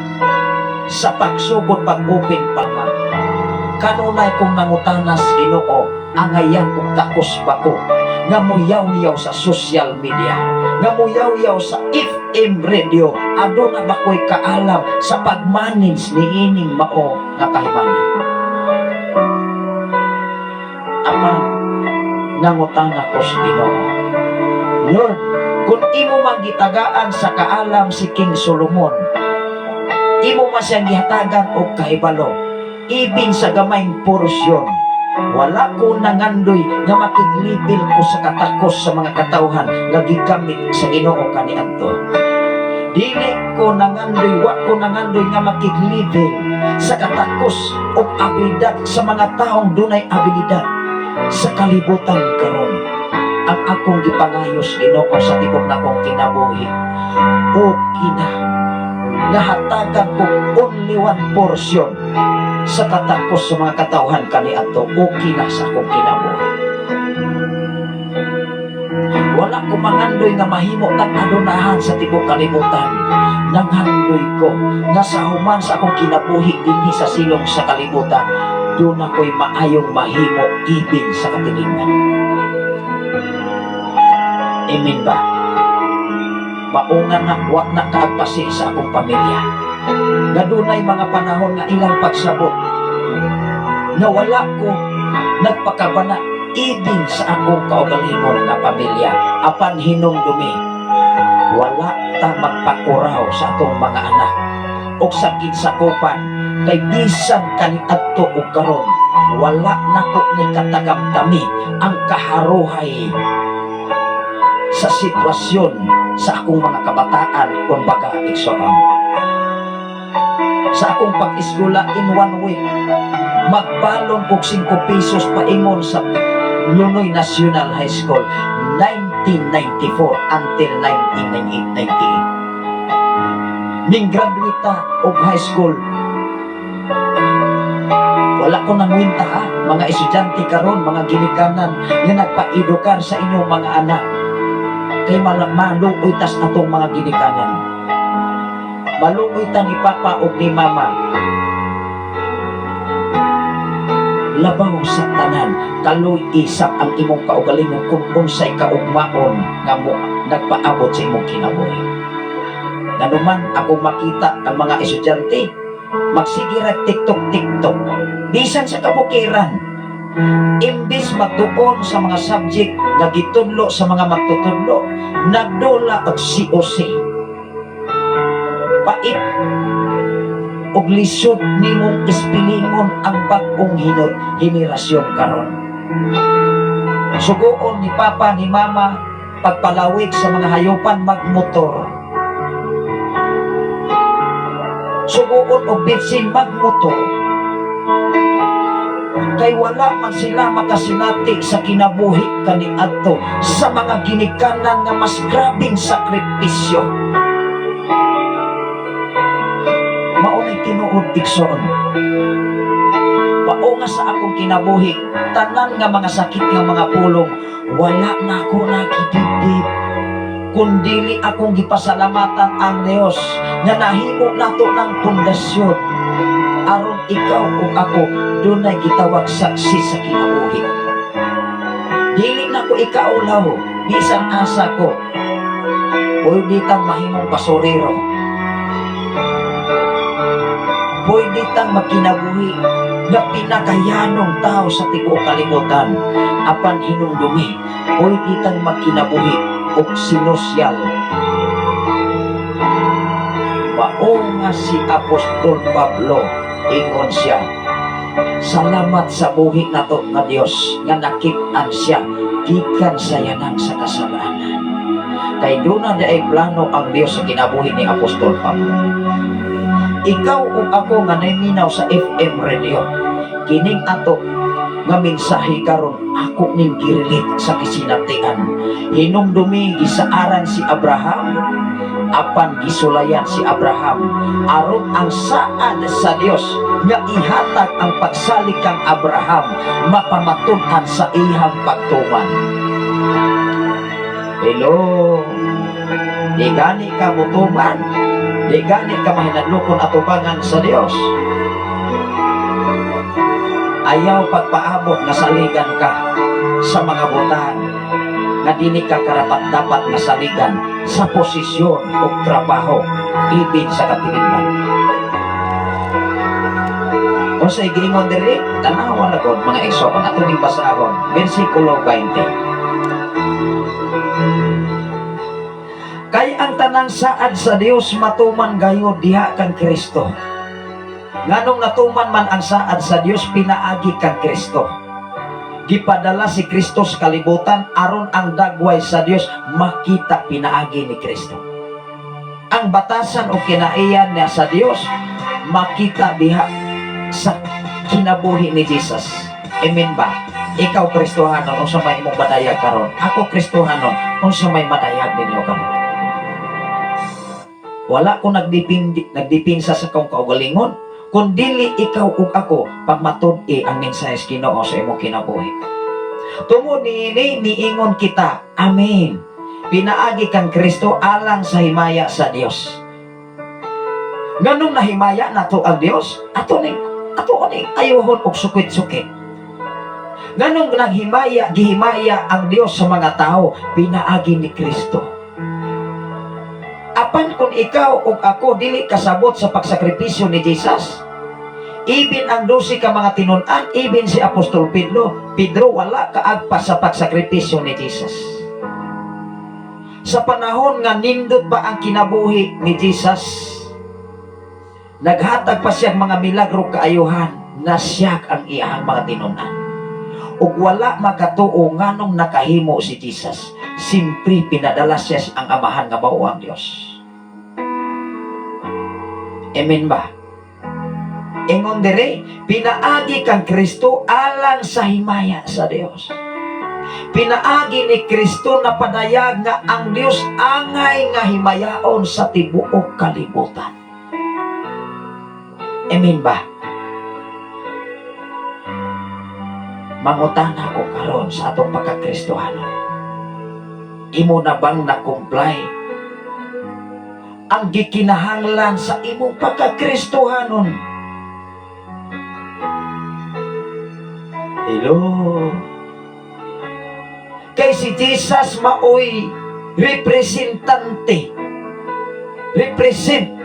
sa pagsugod, pag-open pa man. Kanunay kong nangutanas, Ginoo, angayan kung takos ba ko nga muyaw-yaw sa social media, nga muyaw-yaw sa FM radio, aduna ba ko'y kaalam sa pag-manage ni ining mao nga kahimanan? Apan nangutana ko sa Ginoo, "Lord, kung imo man gitagaan sa kaalam si King Solomon, Imo man siyang gihatagan og kahibalo ibin sa gamayng porsyon. Wala ko nangandoy nga makiglibel ko sa katakos sa mga katawhan nga gigamit sa Ginoo kaniadto. Dili ko nangandoy, wa ko nangandoy nga makiglibel sa katakos og abilidad sa mga taong dunay abilidad sa kalibutan karon. Ang akong gipangayos, Ginoo, sa tibok nakong kinabuhi, okay na nga hatagan ko only one portion sa katakos sa mga katawhan kaniadto, okay na sa akong kinabuhi. Wala ko mangandoy nga mahimo tag adunahan sa tibok kalibutan. Nanghandoy ko nga sa human sa akong kinabuhi dinhi sa silong sa kalibutan, doon ako'y maayong mahimo ibin sa katilingban. Amen ba? Maunga na wa na kaagpasi sa akong pamilya. Nga dunay mga panahon nga ilang pagsabot nga wala ko nagpakabana ibin sa akong kaugalingon nga pamilya. Apan hinumdumi, wala ta magpakuraw sa atong mga anak o sa ginsakupan, kay bisan kaniadto ug karon, wala nako ni katagamtami ang kaharuhay sa sitwasyon sa akong mga kabataan. Kung baga, igsoon, sa akong pag-eskwela, in one week magbalon og 5 pesos paingon sa Lunoy National High School, 1994 until 1998. Ning graduate ta og high school, wala ko nangwinta ha, mga estudyante karon, mga ginikanan nga nagpaedukar sa inyong mga anak. Kay maluoy tas atong mga ginikanan. Maluoy ta ni papa ug ni mama. Labaw sa tanan, kaluy isap ang imong kaugalingon kung unsay kaugmaon nga mo nagpaabot sa imong kinabuhi. Nganuman ako makita ang mga estudyante magsige ra TikTok TikTok bisan sa kabukiran, imbis magtuon sa mga subject nga gitudlo sa mga magtutudlo, nagdula og COC. Pait og lisod nimong ispilingon ang bag-ong henerasyon karon. Sugoon ni papa ni mama pagpalawig sa mga hayupan, magmotor. Sugoon og bitsin, magmotor. Kay wala man sila makasinati sa kinabuhi kaniadto sa mga ginikanan nga mas grabeng sakripisyo. Maunay tinuod, igsoon. Mao nga sa akong kinabuhi, tanan nga mga sakit nga mga pulong, wala na ako nakidibdib. Kundili akong gipasalamatan ang Dios nga nahimo nato ng pundasyon aron ikaw ug ako dunay gitawag saksi sa kinabuhi. Dili na ko ikaulaw, bisan asa ko. Pwede tang mahimong basurero. Pwede tang makinabuhi nga pinakayanong tao sa tibuok kalibutan. Apan hinumdumi, pwede tang makinabuhi og sinosyal. Mao nga si Apostol Pablo, ingon siya, salamat sa buhi nato nga Dios nga nakit-an siya gikan sa yanang sa kasalanan. Kay duna di ay plano ang Dios sa kinabuhi ni Apostol Pablo. Ikaw ug ako nga naminaw sa FM radio, kining ato nga mensahe karon, ako ning gi-relate sa kasinatian. Hinumdumi, gisaaran si Abraham, apan gisulayan si Abraham aron ang saad sa Dios nga ihatag ang pagsalig kang Abraham mapamatud-an sa iyang pagtuman. Hello, di gani ka mutuman, di gani ka mahinadlokon atubangan sa Dios. Ayaw pagpaabot nga saligan ka sa mga butang nga dili ka karapat dapat nga saligan sa posisyon o trabaho ibig sa katilingban. Unsay giingon diri? Tanawa na gud, mga igsoon, ato ning basahon, bersikulo 20. Kay ang tanang saad sa Dios matuman gayud diha kang Kristo. Nganong natuman man ang saad sa Dios pinaagi kang Kristo? Gipadala si Kristo sa kalibutan aron ang dagway sa Dios makita pinaagi ni Kristo. Ang batasan o kinaiyan niya sa Dios makita diha sa kinabuhi ni Jesus. Amen ba? Ikaw Kristohanon, unsa may imong madayag karon? Ako Kristohanon, unsa may madayag ninyo karon? Wala ko nagdipinsa sa akong kaugalingon. Kung dili ikaw ug ako pagmatud-i ang mensahe sa Ginoo sa imong kinabuhi. Tungod niini niingon kita, amen. Pinaagi kang Kristo alang sa himaya sa Dios. Nganong nahimaya nato ang Dios? Ato ning ayuhon og sukit-sukit. Nganong naghimaya, gihimaya ang Dios sa mga tao, pinaagi ni Kristo. Apan kung ikaw ug ako dili kasabot sa pagsakripisyo ni Jesus, even ang 12 ka mga tinun-an, even si Apostol Pedro, Pedro wala kaagpas sa pagsakripisyo ni Jesus. Sa panahon nga nindot pa ang kinabuhi ni Jesus, naghatag pa siya mga milagro kaayuhan na siya ang iyang mga tinun-an. Ug wala makatuo nganong nakahimo si Jesus. Simpre pinadala siya ang Amahan nga mao ang Dios. Amen ba? Ingon dire, pinaagi kang Kristo alang sa himaya sa Dios. Pinaagi ni Kristo na padayag nga ang Dios angay nga himayaon sa tibuok kalibutan. Amen ba? Mangutana ko karon sa atong pagkakristohanon. Imo na bang na-comply ang gikinahanglan sa imong pagkakristohanon? Hello? Kay si Jesus maoy representante. Represent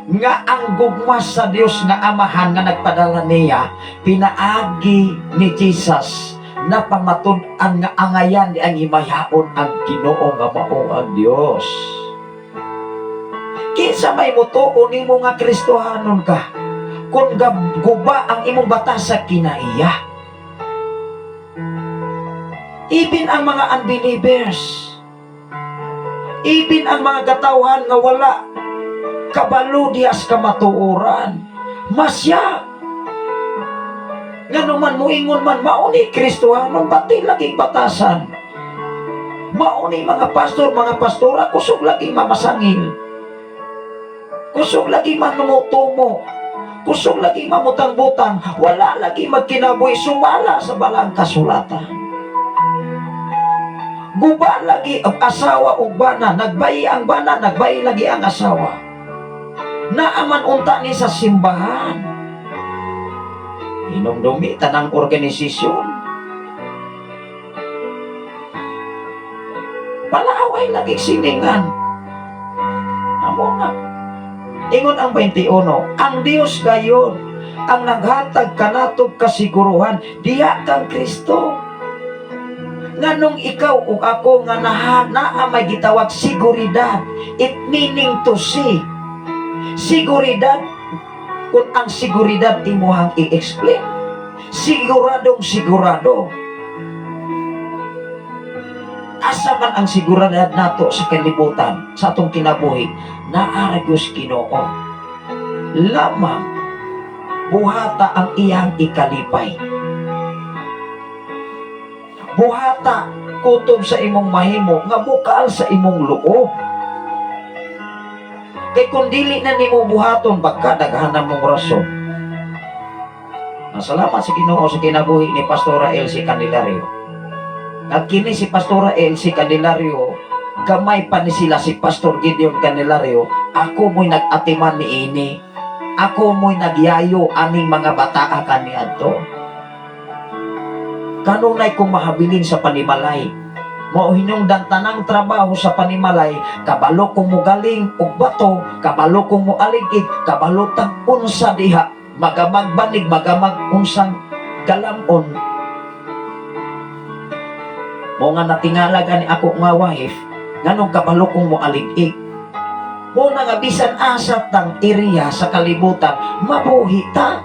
nga ang gugma sa Dios nga Amahan nga nagpadala niya, pinaagi ni Jesus na pamatud-an nga angayan ni ang himayaon ang Ginoo nga mao ang Dios. Kinsa may mutuo nimo nga Kristohanon ka kung guba ang imong batas sa kinaiya? Even ang mga unbelievers, even ang mga katawhan nga wala kabalo diha sa kamatuoran, masya ngano man muingon man mao ni Kristohanon, pati lagi batasan. Mao ni mga pastor, mga pastora, kusog lagi mamasangil, kusog lagi manumutumo, kusog lagi mamutang-butang, wala lagi magkinabuhi sumala sa balang kasulatan. Guba lagi ang asawa ug bana, nagbayi ang bana, nagbayi lagi ang asawa. Naaman unta ni sa simbahan. Hinumdumi tanang organisasyon. Palaaway lagi siningan. Amo na. Ingon ang 21, ang Dios gayon ang naghatag kanatog kasiguruhan diha kang Kristo. Nganong ikaw ug ako nga naa may gitawag siguridad, it meaning to see. Siguridad, kung ang siguridad imuhang i-explain, siguradong sigurado. Asa man ang siguridad nato sa kalibutan, sa atong kinabuhi, naa ra gyud Ginoo. Lamang buhata ang iyang ikalipay. Buhata kutob sa imong mahimo nga bukal sa imong loob. Kay kung dili na nimo buhaton, baka daghan mong rason. Salamat sa Ginoo sa kinabuhi ni Pastora Elsie Candelario. Nagkini si Pastora Elsie Candelario, gamay pa ni sila si Pastor Gideon Candelario, ako mo'y nag-atiman ni ini. Ako mo'y nagyayo aning mga bataa kaniadto. Kanunay kong mahabilin sa panimalay. Mao hinungdan tanang trabaho sa panimalay, kabalo kong mugaling og bato, kabalo kong mualigig, kabalo tag unsa diha, magamagbanig, magamag unsang galamon. Mo nga natingala gani ako nga wife, Nganong kabalo kong mo alig-ig. Mo na nga bisan asa tang area sa kalibutan, mabuhi ta.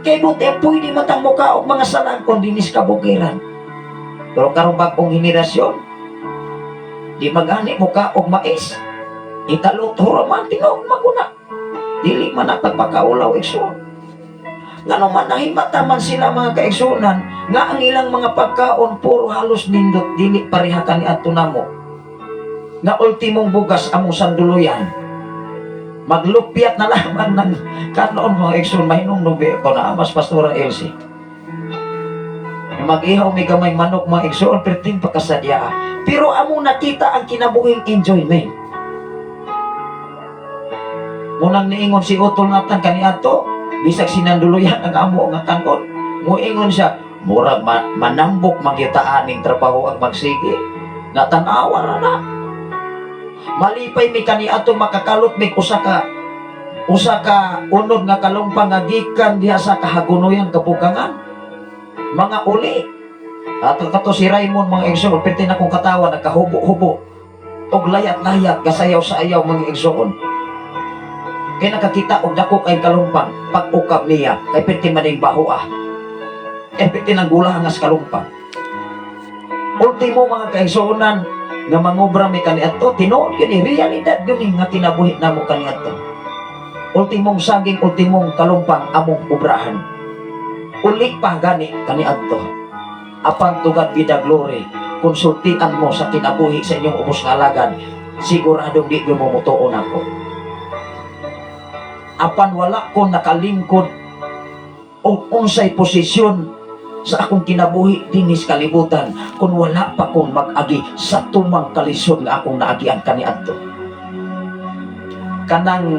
Kay buti pwede matang muka og mga salag-on dinis kabukiran. Pero karong bagong henerasyon, di magani muka og mais. Italuto ra man tinuod maguna. Dili man na pagpakaulaw, igsoon. Ngano man nahimata man sila, mga kaigsunan, nga ang ilang mga pagkaon puro halos nindot, dili pareha kaniadto namo. Nga ultimong bugas among sanduluyan. Maglupyat na lamang ng kanoon, mga igsoon, mahinumdum ko na mas Pastora Elsie. Mag-ihaw may gamay manok, mga igsoon, perting pagkasadya. Pero among nakita ang kinabuhing enjoyment. Munang niingon si Utol Natan kaniadto, bisag sinanduluyan ang amo nga kanon. Muingon siya, murag manambok magyutaan ning trabaho ang magsige. Natanawa ra na. Malipay mi kaniadto makakalot mig usa ka unod nga kalumpang nga gikan diha sa Kahagunoyan, Kabukangan. Mga uli. Ato kato si Raymond, mga igsoon, perti na kong katawa, nagkahubo-hubo. Og layat-layat, gasayaw sa ayaw, mga igsoon. Kay nakakita og dako kay kalumpang pag-ukab niya kay perti maning baho ah. Kay perti nang gula nga sa kalumpang. Ultimo, mga kaigsuonan, nga mangobra mi kaniadto, tinuod gyud ni realidad gyud ni nga kinabuhi namo kaniadto. Ultimong saging, ultimong kalumpang among obrahan. Uli pa gani kaniadto. Apan to God be the glory, konsultian mo sa kinabuhi sa inyong ubos nga alagad, siguradong di gyud mo mutuon ako. Apan wala ko nakalingkod og unsay posisyon sa akong kinabuhi dinis kalibutan kung wala pa kong mag-agi sa tumang kalisod nga akong naagian kaniadto. Kanang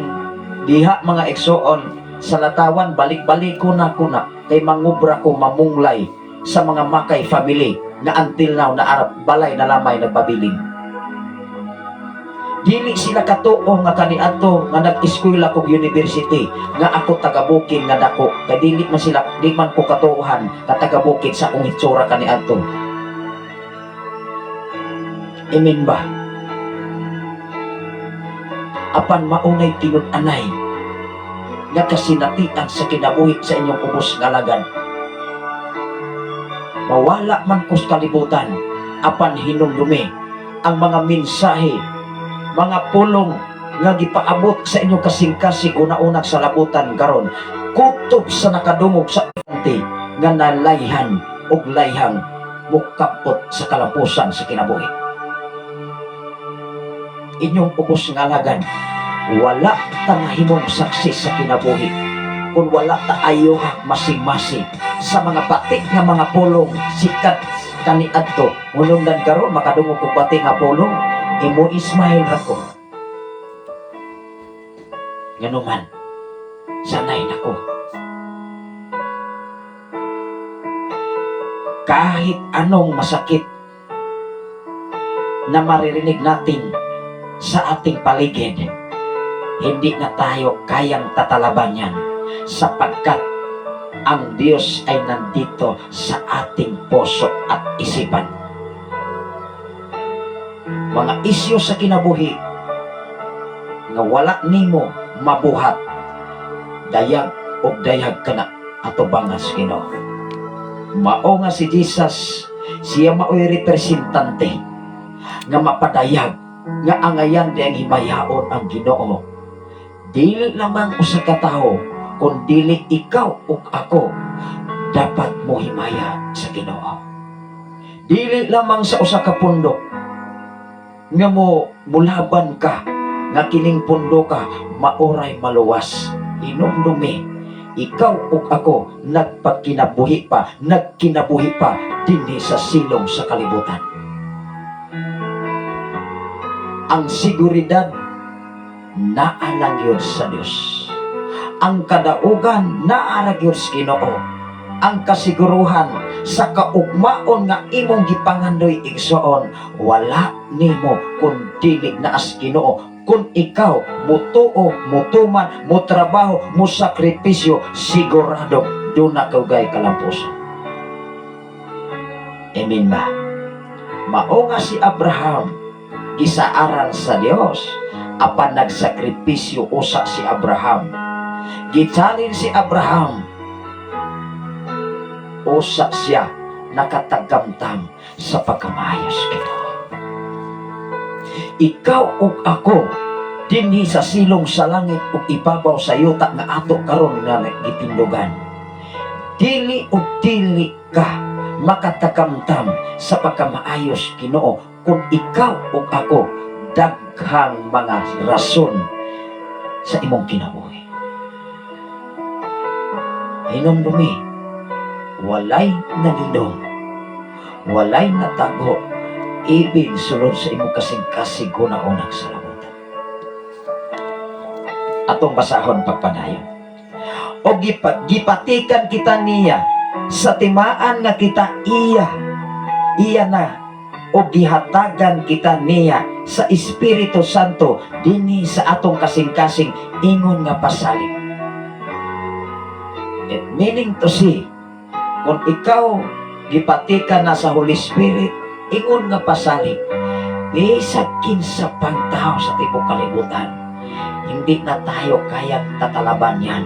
diha, mga igsoon, sa Latawan, balik-balik ko na kuna kay mangubra ko mamunglay sa mga Makay family na until now na arap balay na lamay nagpabilin. Dili sila katuo nga kaniadto nga nag-eskwela kog university nga ako taga-bukid nga dako kay dili man sila, di man ko katuohan nga taga-bukid sa akong hitsura kaniadto. Amen ba? Apan maunay tinud-anay nga kasinatian sa kinabuhi sa inyong ubos nga alagad. Mawala man ko sa kalibutan, apan hinumdumi ang mga mensahe, mga pulong nga gipaabot sa inyong kasing-kasing una-unag sa labutan karon, kutob sa nakadungog sa ante nga nalayhan og layhang mukapot sa kalampusan sa kinabuhi. Inyong ubos nga alagad, wala ta mahimong success sa kinabuhi kung wala ta ayo masing-masing sa mga pati nga mga pulong sikat kaniadto. Ngunundan karon makadungog og pati nga pulong, imo Ismail ra ko. Nganuman sanay nako, kahit anong masakit na maririnig natin sa ating paligid, hindi na tayo kayang tatalaban yan sapagkat ang Diyos ay nandito sa ating puso at isipan. Mga isyu sa kinabuhi nga wala nimo mabuhat, dayag og dayag kana atubangan sa Ginoo. Mao nga si Jesus, siya mao'y representante nga mapadayag nga angayan diyang himayaon ang Ginoo. Dili lamang usa ka tawo, kun dili ikaw ug ako dapat mo himaya sa Ginoo. Dili lamang sa usa ka pundok nga mo mulaban ka nga kining pundo ka maoray maluwas. Hinumdumi, ikaw ug ako nagpagkinabuhi pa, nagkinabuhi pa dinhi sa silong sa kalibutan. Ang seguridad naa lang yun sa Dios. Ang kadaugan naa ra gyud sa Ginoo. Ang kasiguruhan sa kaugmaon nga imong gipangandoy, igsoon, wala nimo kun dili naa sa Ginoo. Kung ikaw mutuo, mutuman, mutrabaho, musakripisyo, sigurado duna ka ugay kalampusan. Amen ba? Mao nga si Abraham gisaaran sa Dios, apan nagsakripisyo usa si Abraham. Gi-challenge si Abraham. Usa siya nakatagamtam sa pagkamaayos Ginoo. Ikaw ug ako dinhi sa silong sa langit ug ibabaw sa yuta nga ato karon nga gitindugan. Dili ug dili ka makatagamtam sa pagkamaayos Ginoo kung ikaw ug ako daghang mga rason sa imong kinabuhi. Hinumdumi, walay nalindong, walay natago, ibig sulod sa imong kasing-kasig una-unang sa labutan. Atong basahon pagpadayon. O gipatikan kita niya sa timaan nga kita iya, iya na, o gihatagan kita niya sa Espiritu Santo dinhi sa atong kasing-kasing ingon nga pasalig. It meaning to say, kung ikaw gipatikan na sa Holy Spirit, ingon nga pasalig, bisag kinsa pang tao sa tibok kalibutan, hindi na tayo kayang tatalaban yan.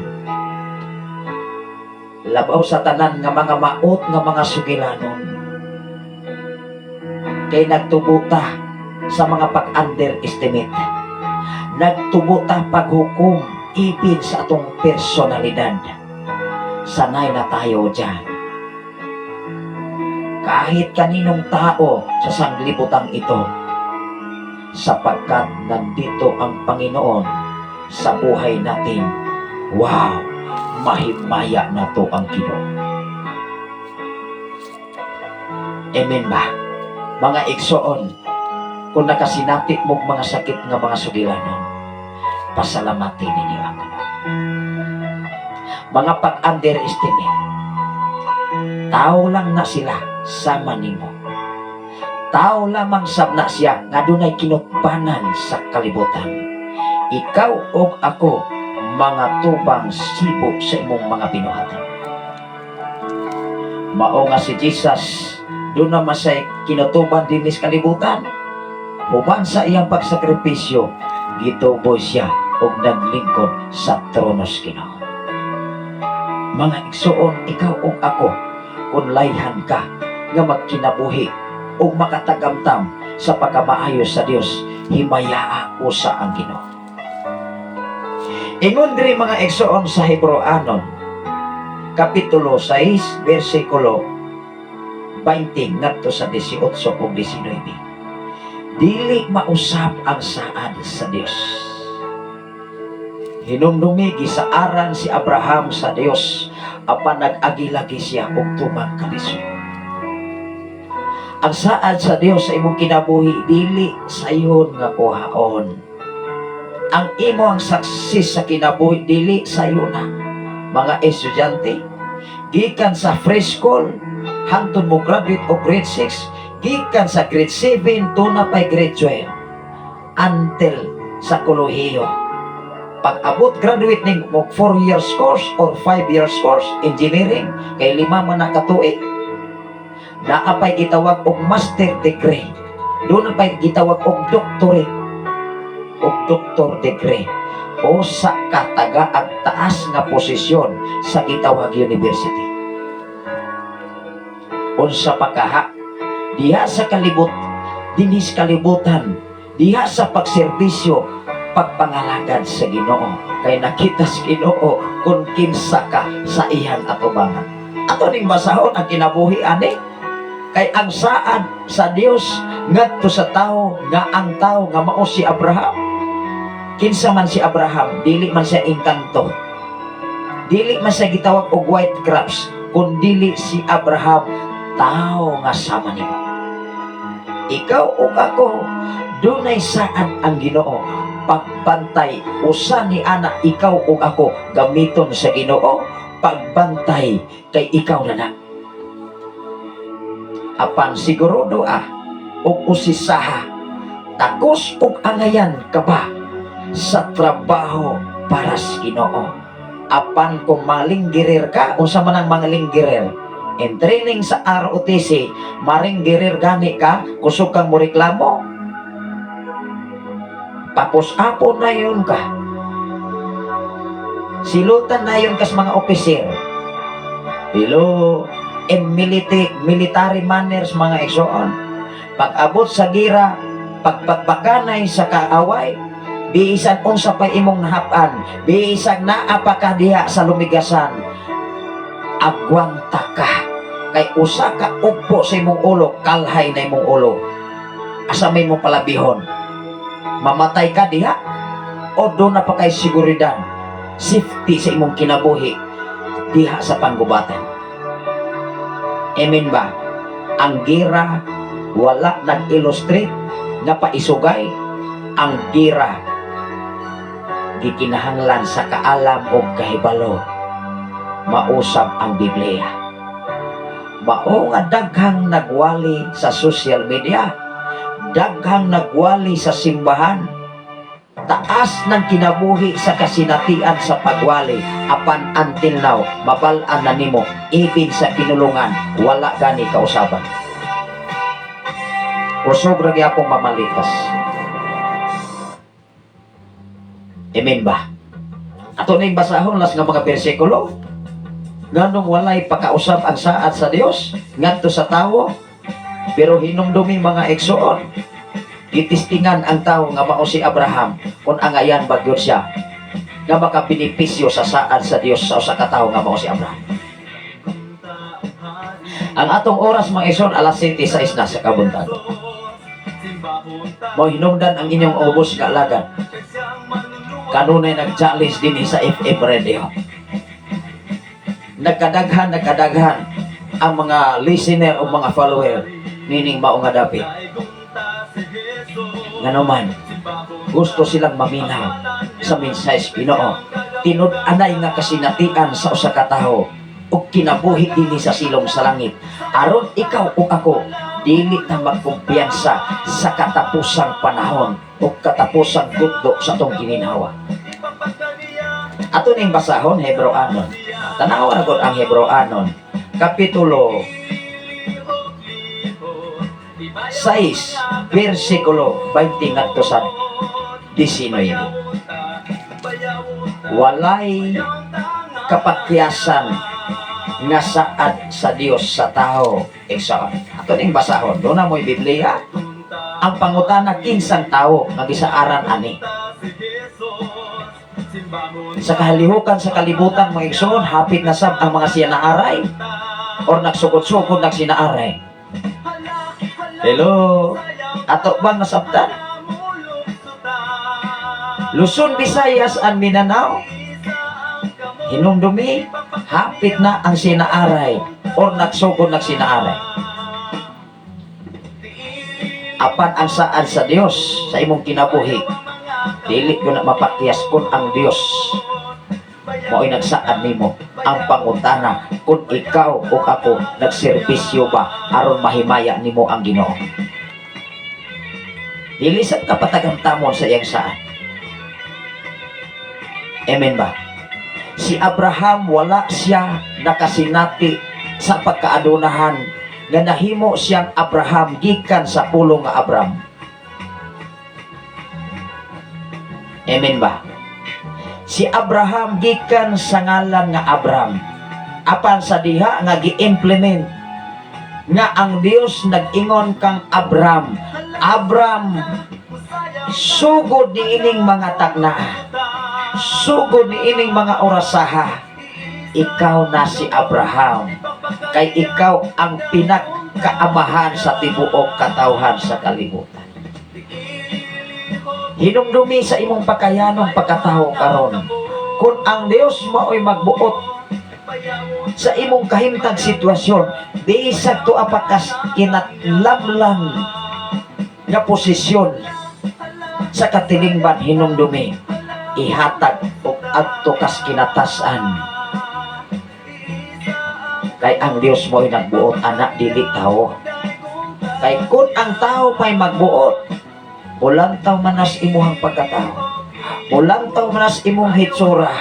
Labaw sa tanan nga mga maot nga mga sugilanon. Kay nagtubo ta sa mga pag-underestimate. Nagtubo ta paghukom ipin sa atong personalidad. Sanay na tayo dyan. Kahit kaninong tao sa sanglibutang ito, sapagkat nandito ang Panginoon sa buhay natin, wow, mahimaya na to ang Ginoo. Amen ba? Mga igsoon, kung nakasinati mo mga sakit nga mga sugilanon, pasalamatin ninyo ang Ginoo. Mga pag-underestimate, tao lang na sila sama nimo. Tao lamang sab na siya nga dunay kinutbanan sa kalibutan. Ikaw ug ako mga tubang sibo sa imong mga binuhatan. Mao nga si Jesus doon na masay kinutuban dinhi sa kalibutan. Human sa iyang pagsakripisyo, gituboy siya og naglingkod sa tronos Ginoo. Mga igsoon, ikaw ug ako, kung layhan ka nga magkinabuhi ug makatagamtam sa pagkamaayo sa Dios, himayaa usa ang Ginoo. Ingon diri, mga igsoon, sa Hebreoanon, Kapitulo 6, versikulo 20 ngadto sa 18 ug 19. Dili mausab ang saad sa Dios. Hinumdumi, gisaaran si Abraham sa Dios apan nag-agi lagi siya og tumang kalisod. Ang saad sa Dios sa imong kinabuhi dili sayon nga kuhaon. Ang imo ang success sa kinabuhi dili sayo na. Mga estudyante, gikan sa preschool hangtod mo graduate o grade 6, gikan sa grade 7 to na pay grade 12 until sa kolehiyo. Pag abot graduate ning mo 4 years course or 5 years course engineering, kay 5 man na katuig, naa pay gitawag og master degree, doon na pay gitawag og doctorate og doctor degree, o sa kataga ang taas nga posisyon sa gitawag university. Unsa pa kaha diha sa kalibot, dinhi sa kalibutan, diha sa pagserbisyo, pagpangalagad sa Ginoo, kay nakita sa Ginoo kung kinsa ka sa iyang atubangan. Ato ning basahon ang kinabuhi ani, kay ang saad sa Dios ngadto sa tao nga ang tao nga mao si Abraham. Kinsa man si Abraham? Dili man siya engkanto, dili man siya gitawag og white crabs, kun dili si Abraham tao nga sama nimo. Ikaw ug ako, dunay saad ang Ginoo pagbantay usa ni ana. Ikaw ug ako gamiton sa Ginoo pagbantay kay ikaw na na. Apan sigurado ah ug usisaha, takos ug angayan ka ba sa trabaho para sa Ginoo? Apan kung malinggirer ka, unsa man ang mga linggirer? In training sa ROTC, maring girir gani ka, kusog kang moreklamo. Tapos apo na yun ka. Silutan na yun kas mga opiser. Hello, in military manners, mga igsoon. Pag abot sa gira, pagpagbakanay sa kaaway, bisan unsa pa imong nahapan, bisan naa pa ka diha sa lumigasan, agwanta ka. Kay usa ka ugpo sa imong ulo, kalhay na imong ulo. Asa may mo palabihon? Mamatay ka diha? O duna pa kay seguridad, safety sa imong kinabuhi diha sa panggubatan? Amen ba? Ang gira wala nag-illustrate nga paisugay. Ang gira gikinahanglan sa kaalam o kahibalo, mausab ang Biblia. Mao nga daghang nagwali sa social media, daghang nagwali sa simbahan, taas ng kinabuhi sa kasinatian sa pagwali, apan until now mabal-an na nimo, even sa pinulungan wala gani kausaban. Kusog ra gyapon mamalikas. Amen ba? Ato na yung basahon las nga mga bersikulo. Nganong walay pakausab ang saad sa Dios ngadto sa tawo? Pero hinumdumi, mga igsoon, gitistingan ang tao nga mao si Abraham kung angayan ba gyud siya nga makabenepisyo sa saad sa Dios sa usa ka tawo nga mao si Abraham. Ang atong oras, mga igsoon, alas 7:06 na sa kabuntag. Mo hinungdan ang inyong ubos nga alagad. Kanunay nag-challenge din sa FM Radio. Nagkadaghan, nagkadaghan ang mga listener o mga follower nining mao nga dapit. Nganoman, gusto silang maminaw sa mensahe sa Ginoo. Tinud-anay nga kasinatian sa usa ka tawo ug kinabuhi dinhi sa silong sa langit. Aron ikaw ug ako dili ta magkumpiyansa sa katapusang panahon o katapusang gutdo sa atong gininhawa. Ato ning basahon Hebreoanon. Tanawa na gud ang Hebreoanon. Kapitulo 6, versikulo 20 ngadto sa 19. Walay kapakyasan nga saad sa Dios sa tao. Igsoon. Ato ning basahon. Duna mo'y Biblia. Ang pangutana, kinsang tao nga gisaaran ani? Sa kahalihukan sa kalibutan, mga igsoon, hapit na sab ang mga sinaaray or nagsugod-sugod ng sinaaray. Hello? Ato bang nasabtan? Luzon, Visayas, and Mindanao, hinumdumi, hapit na ang sinaaray or nagsugod ng sinaaray. Apan ang saad sa Dios sa imong kinabuhi, dili ko na mapakyas kung ang Dios mao'y nagsaad nimo. Ang pangutana, kung ikaw o ako nagserbisyo ba aron mahimaya nimo ang Ginoo. Dili sa kapatagamtamon sa iyang saad. Amen ba? Si Abraham, wala siya nakasinati sa pagkaadunahan nga nahimo siyang Abraham gikan sa pulong nga Abraham. Amen ba? Si Abraham gikan sa ngalan nga Abraham. Apan sa diha nga gi-implement nga ang Dios nag-ingon kang Abraham, "Abraham, sugod ni ining mga taknaa, sugod ni ining mga orasaha, ikaw na si Abraham, kay ikaw ang pinagkaamahan sa tibuok katawhan sa kalibutan." Hinumdumi sa imong pagkayanong pagkatao karon, kung ang Dios mao'y magbuot sa imong kahimtang sitwasyon, di sa tuwa pa kas kinatlamlan nga posisyon sa katilingban, hinumdumi, ihatag og adto kas kinatasan, kay ang Dios mo'y nagbuot ana, dili tao. Kay kung ang tao pa'y magbuot, mulantaw manas imuhang pagkatao, mulantaw manas imong hitsura,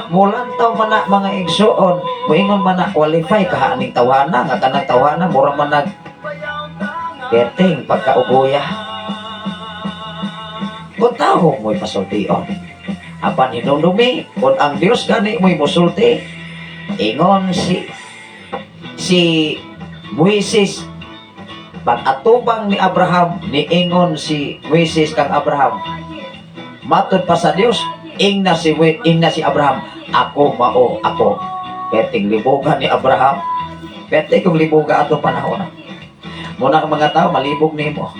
mulantaw man na, mga igsoon. Moingon man na qualify ka aning tawhana nga kanang tawhana mura man nag perting pagkaugoya. Kung tao mo'y pasultion. Apan hinumdumi, kung ang Dios gani mo'y musulti, ingon si si Moises pag-atubang ni Abraham, niingon si Moises kang Abraham, matod pa sa Dios, ingna si Abraham, "Ako mao ako." Perting libogan ni Abraham. Perte kung liboga ato panahon. Muna ang mga tao malibog nimo.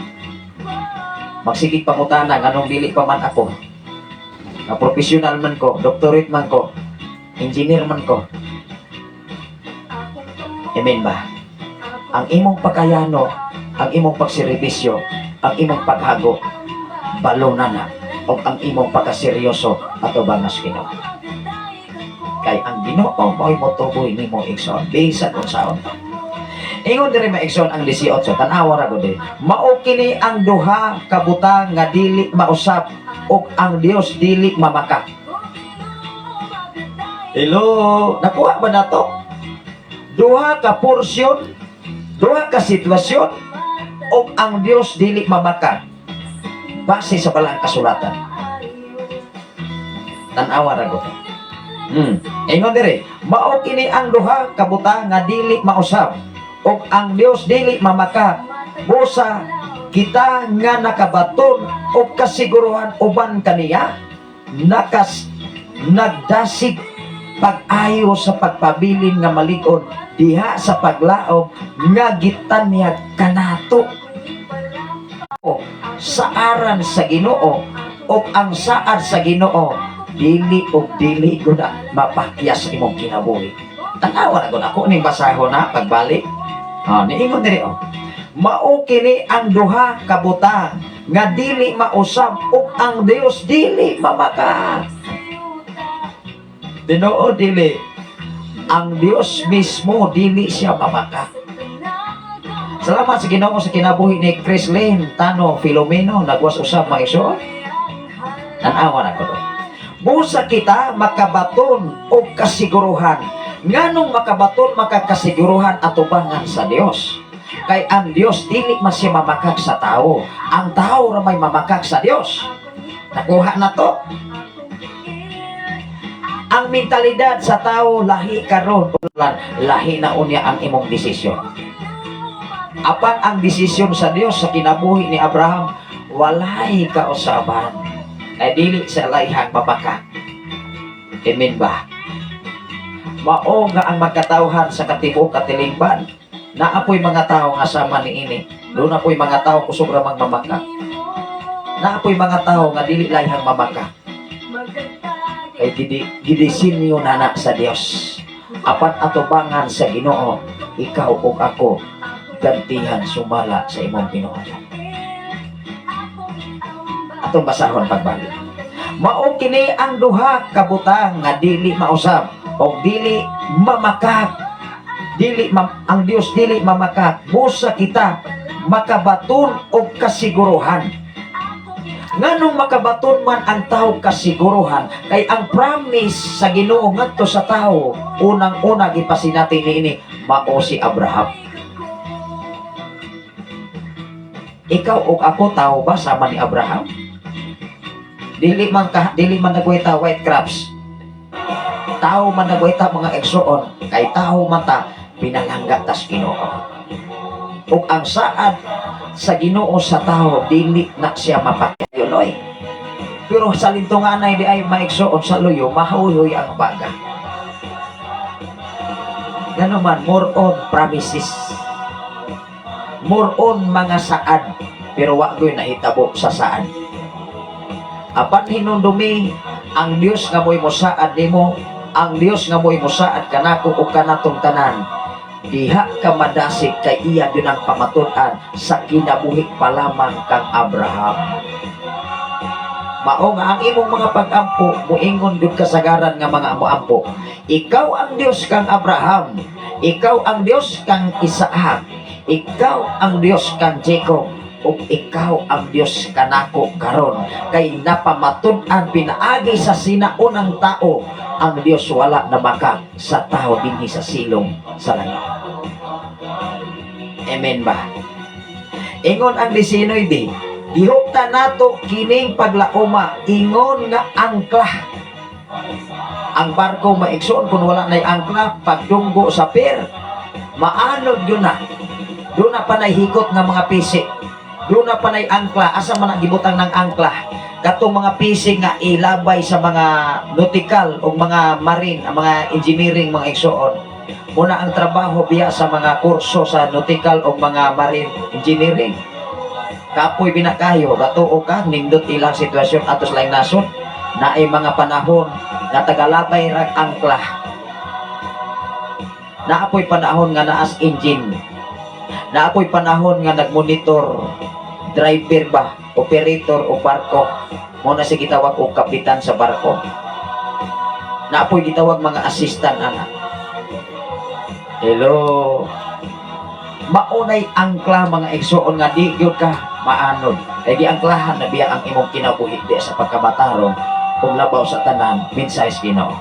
Magsigig pangutana nganong dili pa man ako. Na professional man ko, doctorate man ko, engineer man ko. Amen ba? Ang imong pagkayano, ang imong pagserbisyo, ang imong paghago, balona na o ang imong pagkaseryoso ato bangas Ginoo. Kay ang Ginoo mao'y motuboy nimo, igsoon, bisan unsaon. Ingon diri, mga igsoon, ang 18, tan-awa ra gud diri. Mao kini ang duha ka butang nga dili mausab ug ang Dios dili mamaka. Hello, nakuha ba nato? Duha ka porsyon, duha ka sitwasyon ug ang Dios dili mamaka. Base sa balaang kasulatan. Tan-awa ra gud. Ingon diri, mao kini ang duha ka butang nga dili mausab ug ang Dios dili mamaka busa kita nga nakabaton og kasiguruhan uban kaniya nakas nagdasig pag-ayo sa pagpabilin nga malig-on diha sa paglaom nga gitanyag kanato. Saaran sa Ginoo ug ang saad sa Ginoo dili og dili gud na mapakyas imong kinabuhi. Tanawa na gud ako ning basahon na pagbalik. Ah, niingon diri oh. Mao kini ang duha ka butang nga dili mausab ug ang Dios dili mamaka. Tinuod dili. Ang Dios mismo dili siya mamaka. Salamat sa Ginoo sa kinabuhi ni Chris Lane Tano Filomeno, nagwas usab, mga igsoon. Tan-awa na ko do. Busa kita makabaton og kasiguruhan. Nganong makabaton makakasiguruhan atubangan sa Dios? Kay ang Dios dili man siya mamakak sa tao. Ang tao ra may mamakak sa Dios. Nakuha na to. Ang mentalidad sa tao lahi karon, lahi na unya ang imong desisyon. Apan ang desisyon sa Dios sa kinabuhi ni Abraham walay kausaban. Kay dili sa layhang mamaka. Amen ba? Mao nga ang magkatawhan sa katibuok katilingban, naa po'y mga tao nga sama niini. Duna po'y mga tao kusog ra mang mamaka. Naa po'y mga tao nga dili layhang mamaka. Kay gidisinyo na na sa Dios. Apan atubangan sa Ginoo, ikaw ug ako gantihan sumala sa imong binuhatan. Atong basahon pagbalik. Mao kini ang duha ka butang nga dili mausab og dili mamakak. Dili ang Dios dili mamakak busa kita makabaton og kasiguruhan. Nganong makabaton man ang tao kasiguruhan? Kay ang promise sa Ginoo ngadto sa tao, unang-una gipasinati niini mao si Abraham. Ikaw ug ako, tao ba sama ni Abraham? Dili man ka, dili man nagweta white crabs. Tao man nagweta, mga igsoon, kay tao man ta, pinalangga tas Ginoo. Ug ang saad sa Ginoo sa tao dili na siya mapakayon oy. Pero sa lintunganay di ay, mga igsoon, sa luyo mahuyoy ang baga. Gano man, more on promises. More on mga saad, pero wa gyud nahitabo sa saad. Apan hinumdumi, ang Dios nga mo'y mosaad nimo, ang Dios nga mo'y mosaad kanako ug kanatong tanan, diha ka madasig kay iya gyud ang pamatud-an sa kinabuhi pa lamang kang Abraham. Mao nga ang imong mga pag-ampo, moingon gyud kasagaran nga mga moampo, "Ikaw ang Dios kang Abraham, ikaw ang Dios kang Isaac, ikaw ang Dios kang Jacob, ug ikaw ang Dios kanako karon," kay napamatud-an pinaagi sa sinaunang tao. Ang Dios wala namakak sa tao dinhi sa silong sa langit. Amen ba? Ingon ang 19, gihuptan nato kining paglauma ingon nga angkla. Ang barko, maigsoon, kung wala na'y angkla, pagdunggo sa pier, maanod yun na. Doon na pa hikot nga mga pisi. Doon na pa angkla. Asa man ang gibutang ng angkla? Katong mga pisi nga ilabay sa mga nautical o mga marine, ang mga engineering, mga igsoon. Muna ang trabaho biya sa mga kurso sa nautical o mga marine engineering. Kapoy binakayo, gatuo ka, nindot ilang sitwasyon atos laing nasod, naay mga panahon nga tagalabay rag angkla. Naapoy panahon nga naas engine. Naapoy panahon nga nagmonitor, driver ba, operator o barko. Mo na si gitawag og kapitan sa barko. Naapoy gitawag mga assistant ana. Hello. Maunay angkla, mga igsoon, nga di gyud ka maanod. Kay giangklahan na biya ang imong kinabuhi di sa pagkamatarong ug labaw sa tanan mensahe sa Ginoo.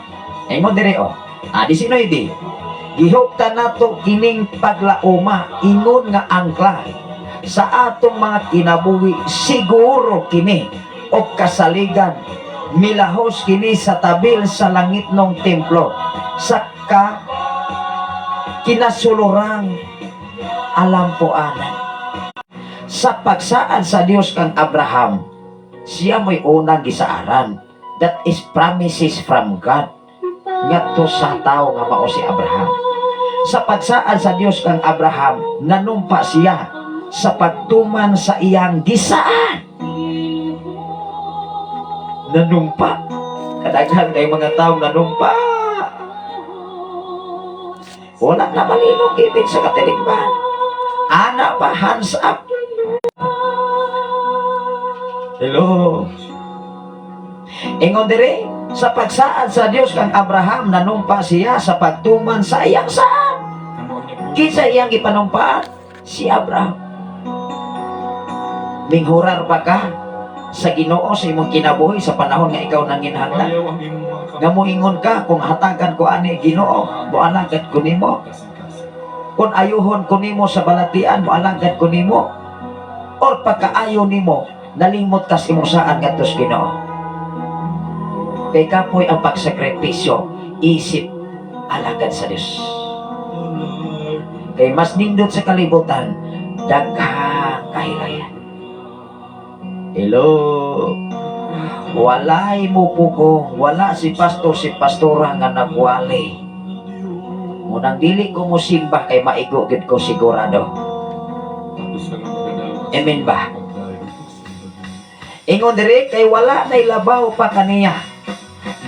Ingon diri oh. Ah, 19. Gihuptan nato kining paglauma ingon nga angkla sa atong mga kinabuhi, siguro kini og kasaligan, milahos kini sa tabil sa langitnong templo sa ka kinasulurang alampuanan. Sa pagsaad sa Dios kang Abraham, siya mo'y unang gisaaran. That is promises from God ngadto sa tao nga mao si Abraham. Sa pagsaad sa Dios kang Abraham, nanumpa siya sa pagtuman sa iyang gisaad. Nanumpa. Kadaghan kay mga tao nanumpa. Wala na malinong ibig sa katilingban. Ana pa, hands up. Hello. Ingon dire, sa pagsaad sa Dios kang Abraham, nanumpa siya sa pagtuman sa iyang saad. Kinsa iyang gipanumpaan? Si Abraham. Minghurar pa ka sa Ginoo sa imong kinabuhi sa panahon nga ikaw nanginhanglan? Nga moingon ka, "Kung hatagan ko ani Ginoo, moalagad ko nimo. Kung ayuhon ko nimo sa balatian, moalagad ko nimo." Or pagkaayo nimo, nalimot ka sa imong saad ngadto sa Ginoo. Kay kapoy ang pagsakripisyo isip alagad sa Dios. Kay mas nindot sa kalibutan, daghang kahilayan. Hello. Walay mo pugong, wala si pastor, si pastora nga nagwali. Munang dili ko mo simba kay maigo gid ko sigurado. Amen ba? Ingon dire, kay wala nay labaw pa kaniya.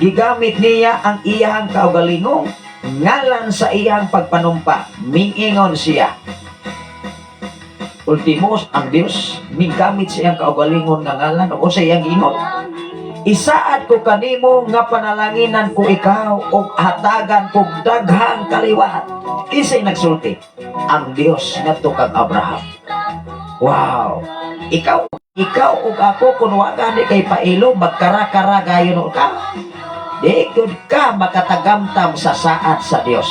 Gigamit niya ang iyang kaugalingong ngalan sa iyang pagpanumpa. Mingingon siya. Ultimos, ang Dios migamit sa iyang kaugalingon nga ngalan o sa iyang ingon. "Isaad ko kanimo nga panalanginan ko ikaw og hatagan kog daghang kaliwat." Kinsay nagsulti? Ang Dios ngadto kang Abraham. Wow. Ikaw ug ako, kun wa gani kay pailo, magkara-kara gayon ka. Di gyud ka makatagamtam sa saad sa Dios.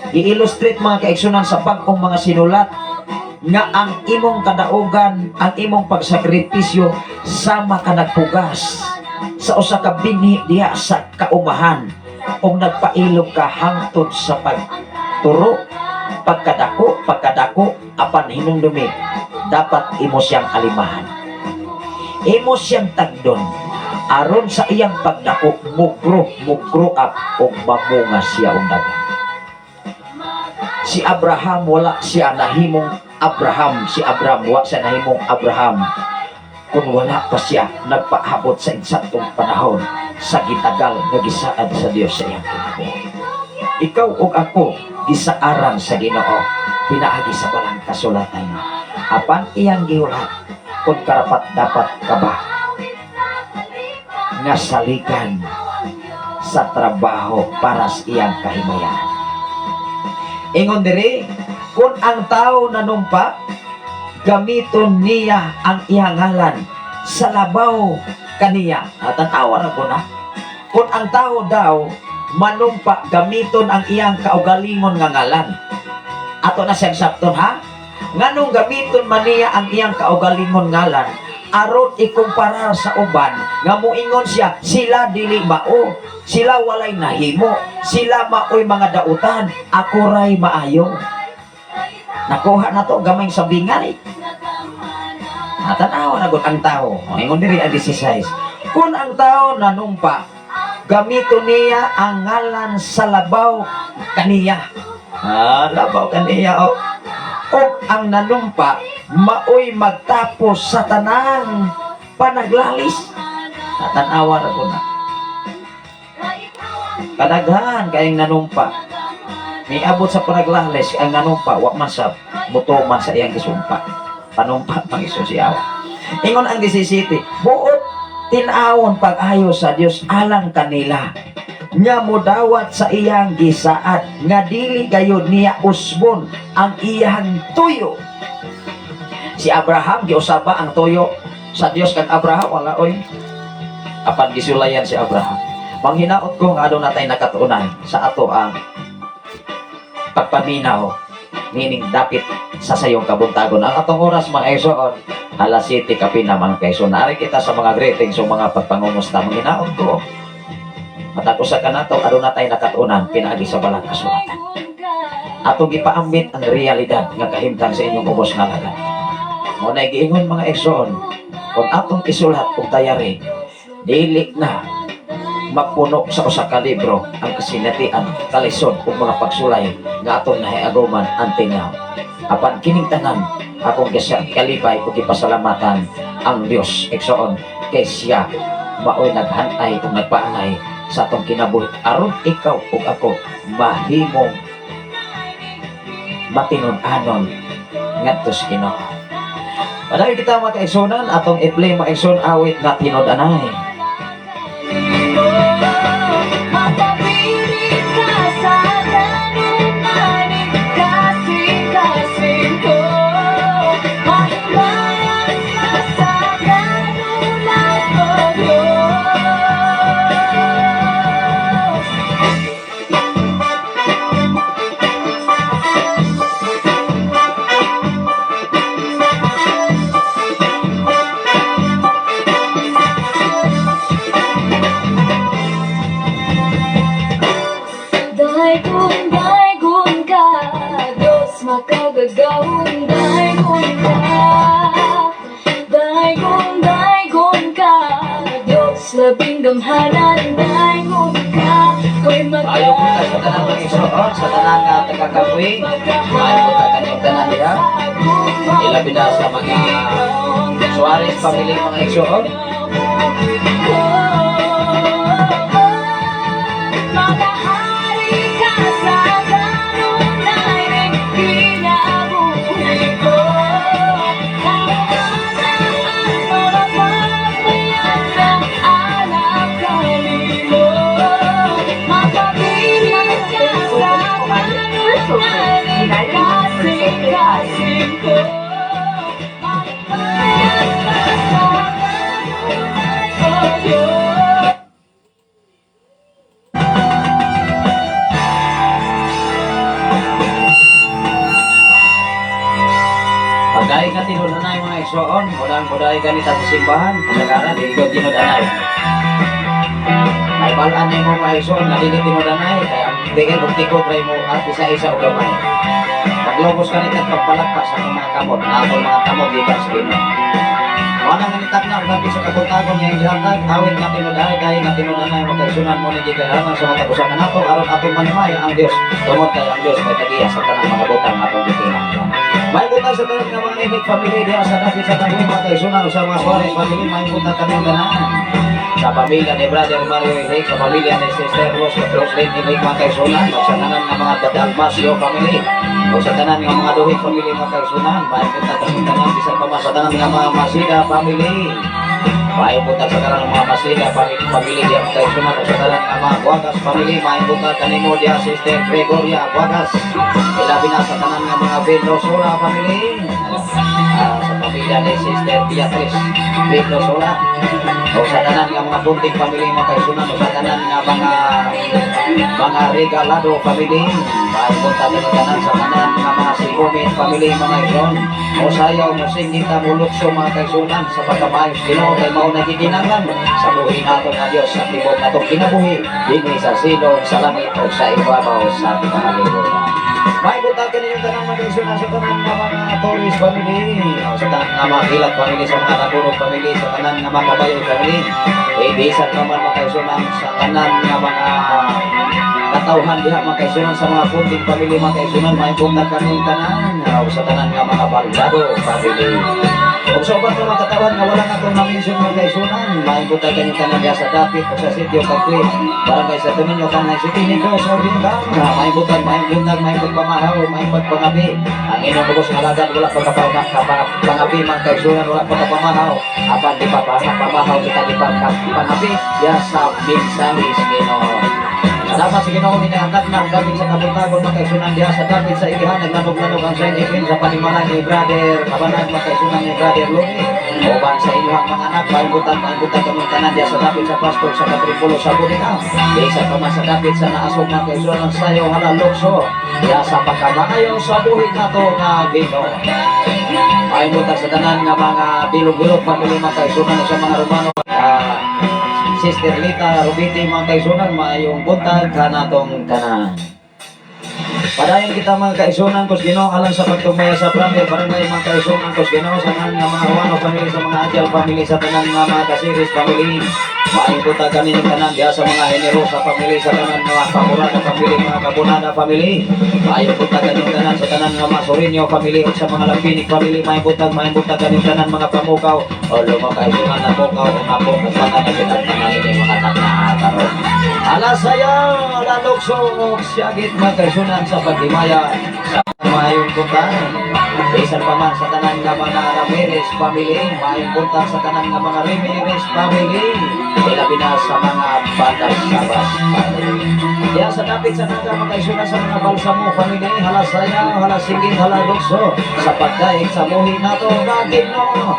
I-illustrate, mga kaigsunan, sa bag-ong mga sinulat nga ang imong kadaugan, ang imong pagsakripisyo sama ka nagpugas sa usa ka binhi diha sa kaumahan ug nagpailog ka hangtod sa pagturo, pagkadako, pagkadako, apan hinumdumi dapat imo siyang alimahan. Imo siyang tagdon aron sa iyang pagdako mo-grow up ug mamunga siya og daghang. Si Abraham, wala siya nahimong Abraham, si Abraham wa siya nahimong Abraham kung wala pa siya nagpaabot sa insaktong panahon sa gitagal nga gisaad sa Dios sa iyang kinabuhi. Ikaw ug ako gisaaran sa Ginoo pinaagi sa balang kasulatan. Apan iyang gihulat kung karapat dapat ka ba nga saligan sa trabaho para sa iyang kahimayan. Ingon diri, kung ang tao nanumpa, gamiton niya ang iyang ngalan sa labaw kaniya. At tanawa ra ko na. Kung ang tao daw manumpa, gamiton ang iyang kaugalingon nga ngalan. Ato na siyang sabton, ha? Nganong gamiton man niya ang iyang kaugalingon ngalan? Aron ikumparar sa uban nga moingon siya, sila dili mao, sila walay nahimo, sila maoy mga dautan, ako ray maayo. Nakuha na to gamay sabingan eh. Natanawa na gud ang tao. O, ingon diri ang 16. Kung ang tao nanumpa, gamito niya ang ngalan sa labaw kaniya. Ah, labaw kaniya o. O ang nanumpa, maoy magtapos sa tanang panaglalis. Natanawa na ko na. Kadaghan kayong nanumpa. Miabot sa panaglalis ang nanumpa, wa man sa mutuman sa iyang gisumpa. Panumpa pang iso siya. Ingon ang 17, buot tinawon pag-ayo sa Dios alang kanila nga modawat sa iyang gisaad nga dili gayud niya usbon ang iyang tuyo. Si Abraham giusaba ang tuyo sa Dios kang Abraham wala oy. Apan gisulayan si Abraham. Manghinaot ko nga aduna tay nakatuonan sa ato ang pagpaminaw nining dapit sa sayong kabuntagon. Ang atong oras, mga igsoon, alas 7 kapina, mga kaigsoon. Naari kita sa mga greetings o mga pagpangumusta. Manghinaot ko matag usa kanato aduna tay nakatuonan pinaagi sa balang kasulatan. Atong gipaambit ang realidad nga kahimtang sa inyong ubos nga alagad. Mao na giingon, mga igsoon, kung atong isulat og diary, dili na mapuno sa usa ka libro ang kasinatian, kalisod ug mga pagsulay nga atong nahiaguman until now. Apan kining tanan akong gisa kalipay ug gipasalamatan ang Dios, igsoon, kay siya maoy naghanay ug nagpaanay sa atong kinabuhi aron ikaw ug ako mahimong matinud-anon ngadto sa Ginoo. Padayon kita, mga kaigsunan, atong i-play, mga igsoon, awit nga tinud-anay. Mapapilit ka sa kanunaning kasing-kasing ko. Mahimayan ka sa kanulat ko, Diyos. Daygon, daygon ka, Diyos makagagawon, daygon ka. Daygon, daygon ka, Diyos labing gamhanan, daygon ka. Ko'y Maayo po ta sa tanan, mga igsoon, sa tanan nga taga-Kapoy. Maayo po ta kanyang tanan diha. Ilabi na sa mga Suarez family, mga igsoon. Makahari ka sa kanunay kinabuhi ko. Karoon ang mga pagmayan ng alak kanimo. Mapapilit ka sa kanunay kasing-kasing ko. Mahimayan ka sa kanunay ko, Diyos. Pagay ka tinud-anay, mga igsoon, mudang muday ganita sa simbahan, kasagaran dili ko tinud-anay. Ay balaan na mo, mga igsoon, nga dili tinud-anay, kay ang tingin og tikod ray mo at isa-isa og gamay. Paglobos kanita at pagpalakpak sa atong mga kamot, na atong mga kamot gikan sa Ginoo. Mao nang nitak na ang sa kabuntagon nga gihatag awit nga tinud-anay, kay nga tinud-anay, mga kaigsunan mo ni gikailangan sa matag usa kanato aron atong manimay ang Dios tungod kay ang Dios may tagiya sa tanang mga butang atong gikinahanglan. May butang sa tanan nga mga Inig family diha sa dapit sa Taguig, mga kaigsunan, sa mga Suarez family, may butang kaniyong tanan. Sa pamilya ni Brother Mario Inig, sa pamilya ni Sister Rose Roslyn Inig, mga kaigsunan, ug sa tanan nga mga Dalmasio family, ug sa tanan nga mga Duhig family, mga kaigsunan, may butang kaniyong tanan bisan pa man sa tanan nga mga Masida family. May butang sa tanan nga mga Masida family family diha, mga kaigsunan, ug sa tanan nga mga Guagas family, may butang kanimo diha, Sister Gregoria Guagas. Ilabi na sa tanan nga mga Mendoza family. Ah, sa pamilya ni Sister Beatrice Vildosola o sa tanan nga mga Bunting family, mga kaigsunan, o sa tanan nga mga Regalado family. Maayong buntag kaninyong tanan sa tanan nga mga Sigumit family, mga igsoon. O sayaw mo singita mo lukso, mga kaigsunan, sa pagkamaayos Ginoo kay mao nagiginangan sa buhi nato nga Dios sa tibok natong kinabuhi dinhi sa silong sa langit o sa ibabaw sa kalibutan. May buntag kaninyong tanan, mga kaigsunan, sa tanan nga mga Torres family, o sa tanan nga mga Hilat family, sa mga Taburog family, sa tanan nga mga Kabayo family. Eh, bisan pa man, mga kaigsunan, sa tanan nga mga katawhan diha, mga kaigsunan, sa mga Kunting family, mga kaigsunan, may buntag kaninyong tanan o sa tanan nga mga Baldado family. Ug sa uban pa mga katawhan nga wala na itong na-mention, mga kaigsunan, may buntag kaninyong tanan diha sa dapit o sa sitio Kakwi, Barangay Santo Niño, Tanay City, Negros Oriental. May buntag, may pagpamahaw, may pagpangabi. Ang inyong bugos nga alagad wala pa pangabi, mga kaigsunan, wala pa kapamahaw. Apan di pa pamahaw kita, di pa pangabi ya sa mensahe sa Ginoo. Salamat sa Ginoo, minahatag na ang dapit sa kabuntagon, mga kaigsunan, diha sa dapit sa Ilihan, naglanog-lanog ang Shine FM sa panimalay ni Brother Kabanag, mga kaigsunan, ni Brother Lumi. Uban sa inyong mga anak, maayong buntag kamong tanan diha sa dapit sa Pastor sa Katripulo sa Bodega. Bisan pa man sa dapit sa Naasog, mga kaigsunan, ang sayaw hala lukso diha sa pagkamaayo sa buhi nato nga Ginoo. Maayong buntag sa tanan nga mga Bilog-bilog family, mga kaigsunan, sa mga Romano. Sister Lita Rubiti, mga kaigsunan, maayong buntag kanatong tanan. Padayon kita, mga kaigsunan kos Ginoo, alang sa pagtumaya sa prayer barangay, mga kaigsunan kos Ginoo, sa tanan nga mga Ruano family, sa mga Ajal family, sa tanan nga mga Kasiris family. Maayong buntag kaninyong tanan diha sa mga Generosa family, sa tanan nga mga Pamurada family, mga Kabunada family. Maayong buntag kaninyong tanan sa tanan nga mga Sorinyo family ug sa mga Lampinig family. Maayong buntag kaninyong tanan, mga Pamukaw o mga kaigsunan na Mukaw o Napo kung baka na pinagtangan ini mga tanan karon. Ala sayaw, ala lukso, siyagit, mga kaigsunan, sa paghimaya sa maayong buntag. Bisan pa man sa tanan nga mga Ramirez family, maayong buntag sa tanan nga mga Ramirez family. Ilabi na sa mga Batas family. Diya sa dapit sa Naga, mga kaigsunan, sa mga Balsamo family, hala sayaw, hala sigit, hala lukso, sa pagdaig sa buhi nato nga Ginoo.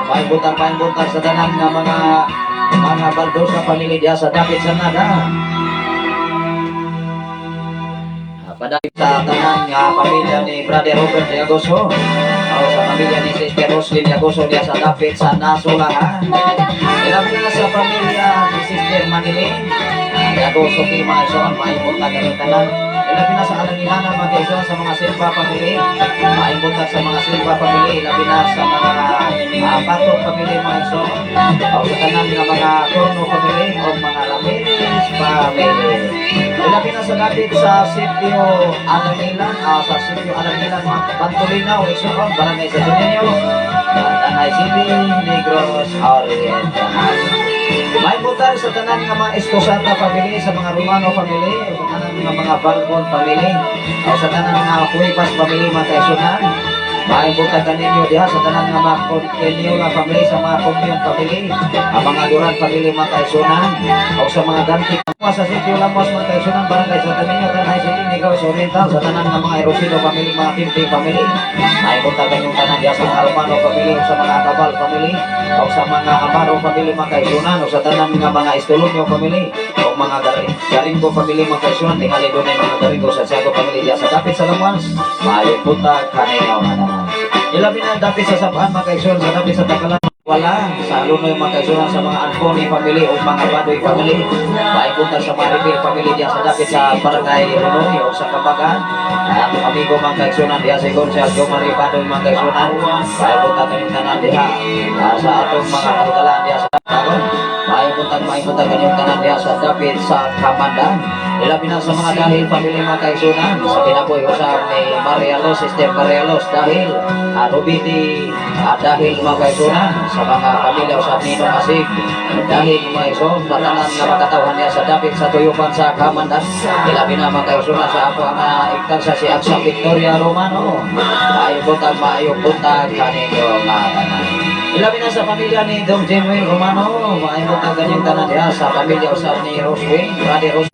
Maayong buntag sa tanan nga mga Baldosa family diya sa dapit sa Naga. Padayon sa tanan nga pamilya ni Brother Robert Diagoso. O sa pamilya ni Sister Roslyn Diagoso diya sa dapit sa Nasulahan. Ilabi na sa pamilya ni Sister Manilin Diagoso Kima Ison, maayong buntag kaninyong tanan. Ilabi na sa Alangilanan, mga kaigsuon, sa mga Silva family. Maayong buntag sa mga Silva family. Ilabi na sa mga Patok family, mga igsoon. O sa tanan nga mga Corno family o mga Ramirez family. Ilabi na sa dapit sa sitio Alangilan, sa sitio Alangilan, mga Bantolinaw, igsoon, Barangay Santo Niño, Tanay City, Negros Oriental. May buntag sa tanan nga mga Escosata family, sa mga Romano family, o sa tanan nga mga Balbon family, o sa tanan nga Cuevas family, mga kaigsunan. May buntag kaninyo diha sa tanan nga mga Continuola family, sa mga Comion family, ang mga Duran family, mga kaigsunan, o sa mga Ganti sa sitio Lamos, mga kaigsunan, Barangay Santo Niño, Tanay City, Negros Oriental, sa tanan nga mga Erosino family, mga Timpi family. May buntag kanyong tanan diha sa mga Romano family, o sa mga Acabal family, o sa mga Amaro family, mga kaigsunan, o sa tanan nga mga Estolonio family, o mga Garingo family, mga kaigsunan, tingali dunay mga Garingo sa Siago family diha sa dapit sa Lamuans. Maayong buntag kaninyo nga tanan. Ilabi na dapit sa Sabaan, mga kaigsunan, sa dapit sa Takalan, wala sa Lunoy, mga kaigsunan, sa mga Anfoni family o mga Badoy family. Maayong buntag sa Maripil family diha sa dapit sa Barangay Lunoy o sa Kambagan. Atong amigo, mga kaigsunan, diha sa Gonzal Jo Marie Badoy, mga kaigsunan. Maayong buntag kanyong tanan diha sa atong mga kahigalaan diha sa Tagon. Maayong buntag kanyong tanan diha sa dapit sa Kamandan. Ilabi na sa mga Dahil family, mga kaigsunan, sa kinabuhi usab ni Marialos, Sister Marialos dahil Rubiti dahil, mga kaigsunan, sa mga pamilya usab ni Nino Asig dahil, mga igsoon, sa tanan nga makatawhan niya sa dapit sa Tuyupan sa Kamandan. Ilabi na, mga kaigsunan, sa ako ang iktan sa si Aksa Victoria Romano. Maayong buntag kaninyo nga tanan. Ilabi na sa pamilya ni Dom Jemuel Romano, maayong buntag kanyang tanan diha sa pamilya usab ni Roswin, Brother Roswin.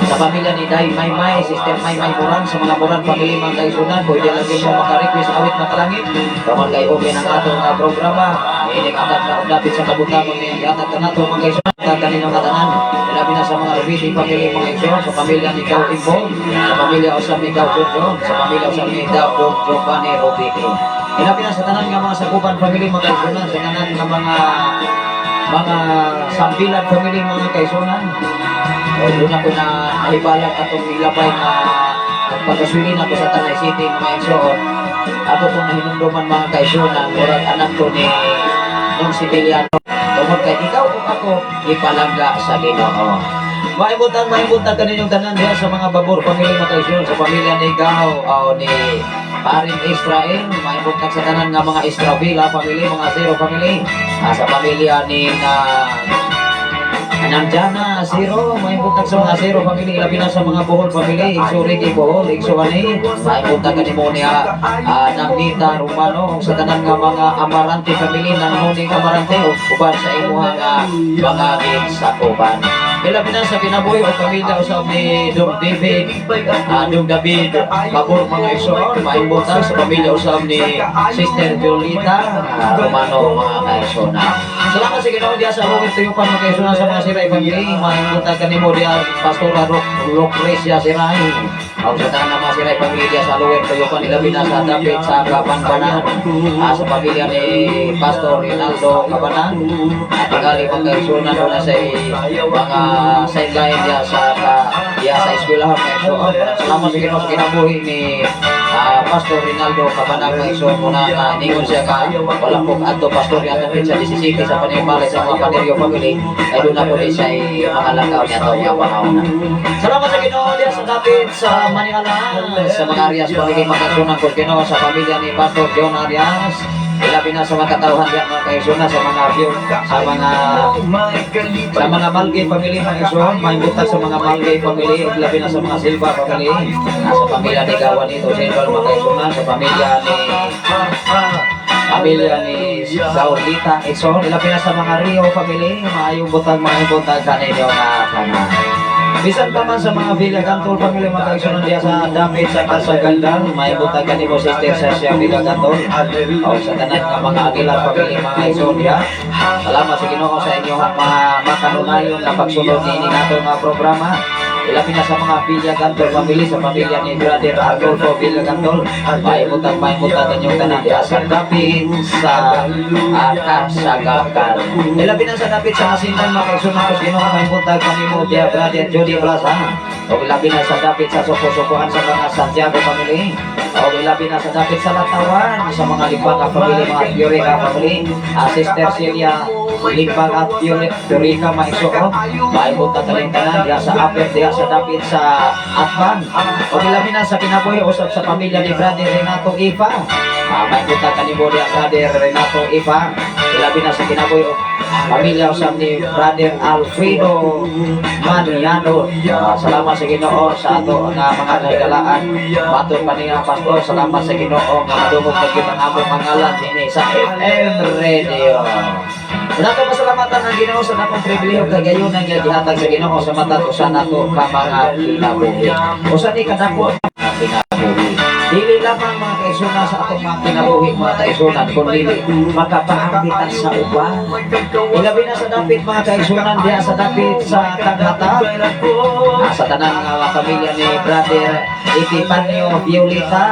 Sa Sa pamilya ni Day Maymay, Sister Maymay Moran, sa mga Moran family, mga kaigsunan, pwede lang din mo maka-request awit makalangit. Tungod kay open ang atong programa. Ining atag na dapit sa kabutagon ni gihatag kanato, mga kaigsunan, kaninyo katanan. Labi na sa mga Rubiti family, mga igsoon, sa pamilya ni Gaw Imbong, sa pamilya usab ni Gaw Jojo, sa pamilya usab ni Daw Dog Giovanni Rubiti. Ilabi na sa tanan nga mga Sakupan family, mga kaigsunan, sa tanan nga mga Sambilan family, mga kaigsunan. O doon ako na nahibalag atong nilabay nga nagpagkaswili na ako sa Tanay City, mga igsoon. Ako kung nahinumduman, mga kaigsunan, murag anak ko ni nung Sibiliano. Tungod kay ikaw ug ako ipalangga sa Ginoo. Maayong buntag kaninyong tanan diha sa mga Babor family, mga kaigsuon, sa pamilya ni Gao o ni Parin Israel, maayong buntag sa tanan nga mga Estravila family, mga Zero family, sa pamilya ni na Ananjana, Zero, maayong buntag sa mga Zero family, labi na sa mga Bohol family, Igso Ricky Bohol, Igso Ani, maayong buntag kanimo niya Nang Nita Romano, sa tanan nga mga Amarante family, nang Nuning Amarante, ug uban sa imuha nga mga gisakupan. Ilabi na sa kinabuhi o pamilya usab ni Dong David, Dong David Babor, mga igsoon, maayong buntag sa pamilya usab ni Sister Jolita Romano, mga kaigsoon. Salamat sa Ginoo diya sa among tuyupan, mga kaigsoon, sa mga Siray family, maayong buntag kanimo diya Pastora Lucrecia Siray. Ang sa tanan nga mga Siray family diya sa Lower Tuyupan, ilabi na sa dapit sa Kabanbanan, sa pamilya ni Pastor Rinaldo Kabanan, at tingali, mga kaigsunan, na sa mga sideline diya diya sa eskwelahan, mga igsoon. Salamat sa Ginoo sa kinabuhi ni Pastor Rinaldo Kabanang, mga igsoon, muna nga ningon siya ka wala po adto pastor atong petsa 17 sa panimbalay sa mga Panerio family ay doon na po ni siya mga lakaw niya to mga panahon. Salamat sa Ginoo diya sa dapit sa Manila, sa mga Arias family, mga kaigsunan ko Ginoo, sa pamilya ni Pastor John Arias. Ilabi na sa mga katawhan diya, mga kaigsunan, sa mga view, sa mga Malgay family, mga igsoon, maayong buntag sa mga Malgay family, labi na sa mga Silva family, sa pamilya ni Gawanito Silva, mga kaigsunan, sa pamilya ni Saulita Igsoon, ilabi na sa mga Rio family, maayong buntag kaninyo nga tanan. Bisan pa man sa mga Villa Gantol family, mga kaigsunan, diya sa dapit sa Kasagandang, maayong buntag kanimo Sister Sasha Villa Gantol. O sa tanan nga mga Aguilar family, mga igsoon diya. Salamat sa Ginoo sa inyong mga makanunayon na pagsunod niini nato nga programa. Ilabi na sa mga Villa Gantol family, sa pamilya ni Brother Adolfo Villa Gantol. Maayong buntag inyong tanan diha sa dapit sa Kasagakan. Ilabi na sa dapit sa Asindan, mga kaigsunan ko sa Ginoo, maayong buntag kanimo diya Brother Jody Plaza. O ilabi na sa dapit sa Suko-Sukuan sa mga Santiago family. O ilabi na sa dapit sa Latawan sa mga Limbanga family, mga Fiorica family, Sister Celia Limbanga Fiorica, maigsuon. Maayong buntag kaning tanan diha sa Upper, diha sa dapit sa Atban. O ilabi na sa kinabuhi usab sa pamilya ni Brother Renato Ifa. Maayong buntag kanimo diha Brother Renato Ifa. Ilabi na sa kinabuhi pamilya usab ni Brother Alfredo Maniano. Salamat sa Ginoo sa ato nga mga kahigalaan. Matod pa niya, Pastor, salamat sa Ginoo nga madungog na gyud ang among pangalan dinhi sa FM Radio. Wala ko pasalamatan ang Ginoo sa natong pribilehiyo kay gayon ang gihatag sa Ginoo sa matag usa nato ka mga kinabuhi. Usa ni kadako mga kinabuhi. Dili lamang, mga kaigsunan, sa atong mga kinabuhi, mga kaigsunan, kundi makapaambitan sa uban. Ilabi na sa dapit, mga kaigsunan, diha sa dapit sa Tanghata. Sa tanan nga mga pamilya ni Brother Epifanio Violeta.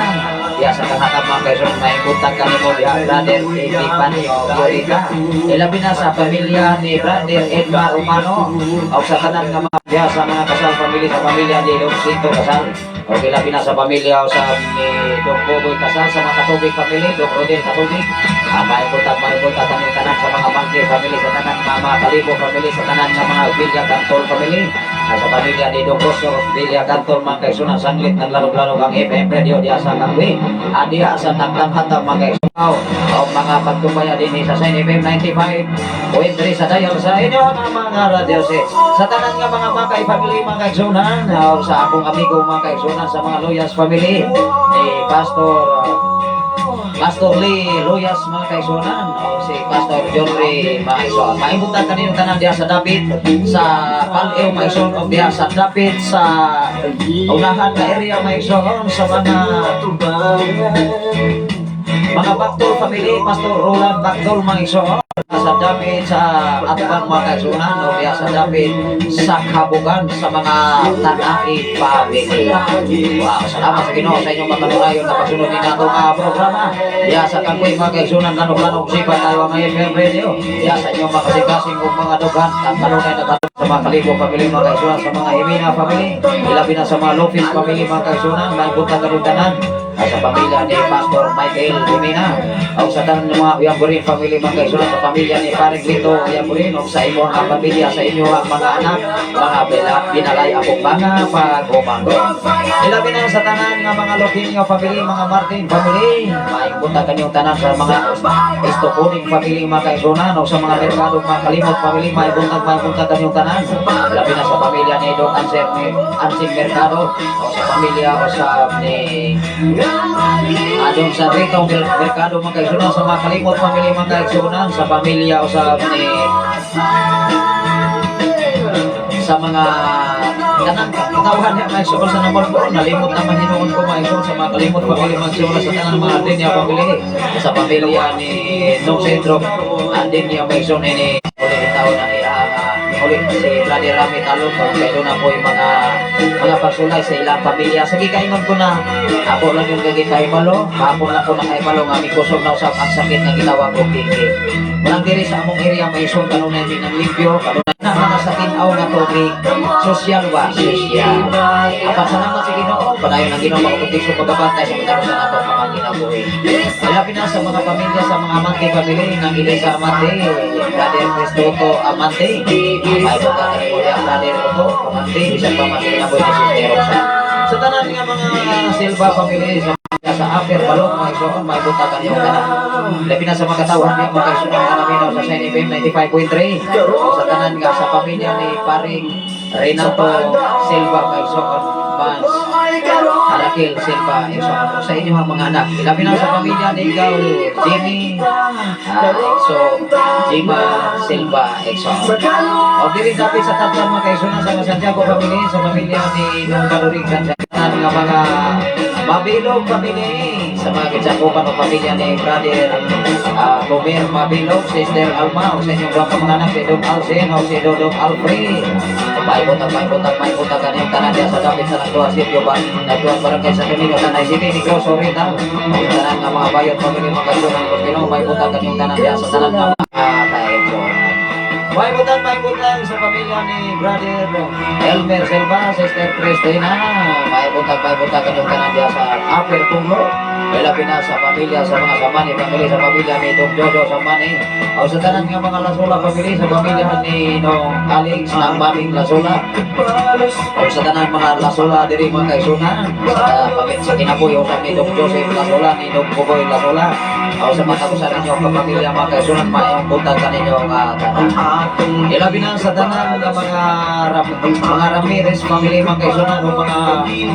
Diha sa Tanghata, mga kaigsunan, maayong buntag kanimo diha Brother Epifanio Violeta. Ilabi na sa pamilya ni Brother Edmar Romano. O sa tanan nga mga diha sa mga Kasal family, sa pamilya ni Luxito Kasal. O ilabi na sa pamilya o sa ni Dok Boboy Kasal, sa mga Katubig family, Dok Rodel Katubig. Maayong buntag tanan tanan sa mga Mangki family, sa tanan nga mga Kalibo family, sa tanan nga mga Villa Cantol family. Sa pamilya ni Dok Rosso Villa Cantol, mga kaigsunan, sanglit naglarog-larog ang FM radio diha sa Kangwi. Diha sa Nagtanghata, mga kaigsunan. O mga pagtumbaya din sa Sign FM 95.3 sa dial sa inyo nga mga radio sets. Sa tanan nga mga Makay family, mga kaigsunan, o sa akong amigo, mga kaigsunan, sa mga Luyas family ni Pastor Pastor Lee Loyas, mga kaigsuonan, o si Pastor John Ray, mga kaigsuonan. Maayong buntag kaninyong tanan diha sa dapit sa Pal-ew, mga igsoon, o diha sa dapit sa unahan na area, mga igsoon, sa mga Bactol family, Pastor Roland Bactol, mga igsoon, sa dapit sa Atbang, mga kaigsuonan, o diha sa dapit sa Kabugan sa mga Tanai family. Wow, salamat sa Ginoo sa inyong makanunayon na pagsunod ni nato nga programa. Diha sa Kangkoy, mga kaigsuonan, lanok-lanok sipat tayo ang FM Radio. Diha sa inyong mga kasing-kasing ug mga dughan, ang kanunay na sa mga Kalibo family, mga kaigsuonan, sa mga Himina family, ilabi na sa mga Lopez family, mga kaigsuonan, maayong buntag tanan sa pamilya ni Pastor Michael Jimena o sa tanan ng mga Uyamburin family, mga kaigsuonan, sa pamilya ni Paring Lito Uyamburin o sa imong ang pamilya, sa inyo ang mga anak, mga binalay akong mga pag-umangkon. Ilabi na sa tanan nga mga Loquinio family, mga Martin family, maayong buntag kaninyong tanan sa mga Estoconing family, mga kaigsuonan, o sa mga Mercado, mga Kalimot family, maayong buntag kaninyong tanan. Ilabi na sa pamilya ni Doc Anser, ni Ansing Mercado, o sa pamilya o sa ni Adong sa Rito Mercado, mga kaigsuonan, sa mga Kalimot family, mga kaigsuonan, sa pamilya o sa ni sa mga kanang katawan niya, mga igsoon, sa naman ko nalimot naman hinuon ko, mga igsoon, sa mga Kalimot family, mga igsoon, sa tanan mga Adenia family, sa pamilya ni Nong Sentro Adenia, mga igsoon, ini uli taon ang iyang uli si Brother Rami Talon kay doon na po yung mga pagsulay sa ilang pamilya. Sige, kaingon ko na ako lang yung gagawin kahibalo kahapon lang ko nakahibalo nga mikusog na usab ang sakit nga gitawag og dengue. Walang diri sa among area may ison kanunay mi ng limpyo kanunay na mga sa tinaw nga tubig. Social ba? Social. Apan salamat sa Ginoo, padayon ang Ginoo makaproteksyon, pagkabantay sa matag sa nato mga kinabuhi. Ilabi na sa mga pamilya sa mga Amante family ng Elisa Amante, Brother Cristoto Amante, may buta ni Kuya Brother Otto Amante, bisan pa man sa kinabuhi ni Sister Roxanne. Sa tanan nga mga Silva family sa Upper Balok, mga igsoon, may buta kaniyong tanan. Labi na sa mga katawhan niya, mga igsoon nga naminaw sa Shine FM 95.3. O sa tanan nga sa pamilya ni Paring Renato Silva, mga igsoon, Mans Arakil Silva, igsoon, o sa inyo ang mga anak. Labi na sa pamilya ni Ikaw, Jimmy, Exo, Jima Silva, igsoon. O dili dapit sa tatlan, mga kaigsoon, sa mga Santiago family, sa pamilya ni Nung Kaluring Santiago, nga mga Mabilog family, sa mga Kitsakupan o pamilya ni Brother Gomer Mabilog, Sister Alma, o sa inyong mga mga anak, si Dong Alcen o si Dodong Alfred. May butag, may butag kaniyong tanan diya sa dapit sa Nagduha Sitio ba, Nagduha Barangay sa Domingo, Tanay City, Negros Oriental. O tanan nga mga bayot family, mga kaigsuonan, Ginoo, may butag kaniyong tanan diya sa tanan nga mga kaigsuonan. May butang sa pamilya ni Brother Elmer Silva, Sister Christina. May butang kanyang tanan diya sa Upper Tunglo. Ilabi na sa pamilya sa mga Samani family, sa pamilya ni Dong Jojo Samani. O sa tanan nga mga Lasola family, sa pamilya ni Nong Alex ng Maming Lasola. O sa tanan mga Lasola diri, mga kaigsuonan. Sa pamilya sa kinabuhi o sa ni Dong Joseph Lasola, ni Dong Bugoy Lasola. O sa mga kapusan ninyo kapamilya, mga kaigsuonan, maayong buntag kaninyo nga tanan. Ilabi na sa tanan nga mga Ramirez family, mga kaigsuonan, o mga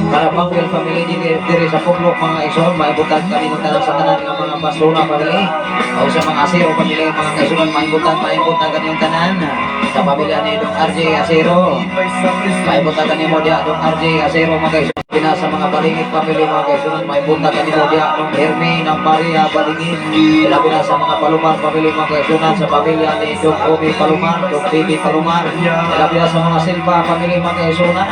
Karabangwil family diri sa Puglok, mga kaigsuonan, may buntag kanino tanan sa tanan nga mga Basura family o sa mga Asero family, mga kaigsuonan, may buntag kanino tanan sa pamilya ni Dong RJ Asero. May buntag kanimo diya, Dong RJ Asero, mga kaigsuonan. Pina sa mga Balingit family, mga kaigsuonan, may buntag kanimo diya, Dong Hermie ng Maria Balingit. Ilabi na sa mga Palumar family, mga kaigsuonan, sa pamilya ni Dong Omi Palumar, Dong Bibi Palumar. Ilabi na sa mga Silva family, mga kaigsuonan.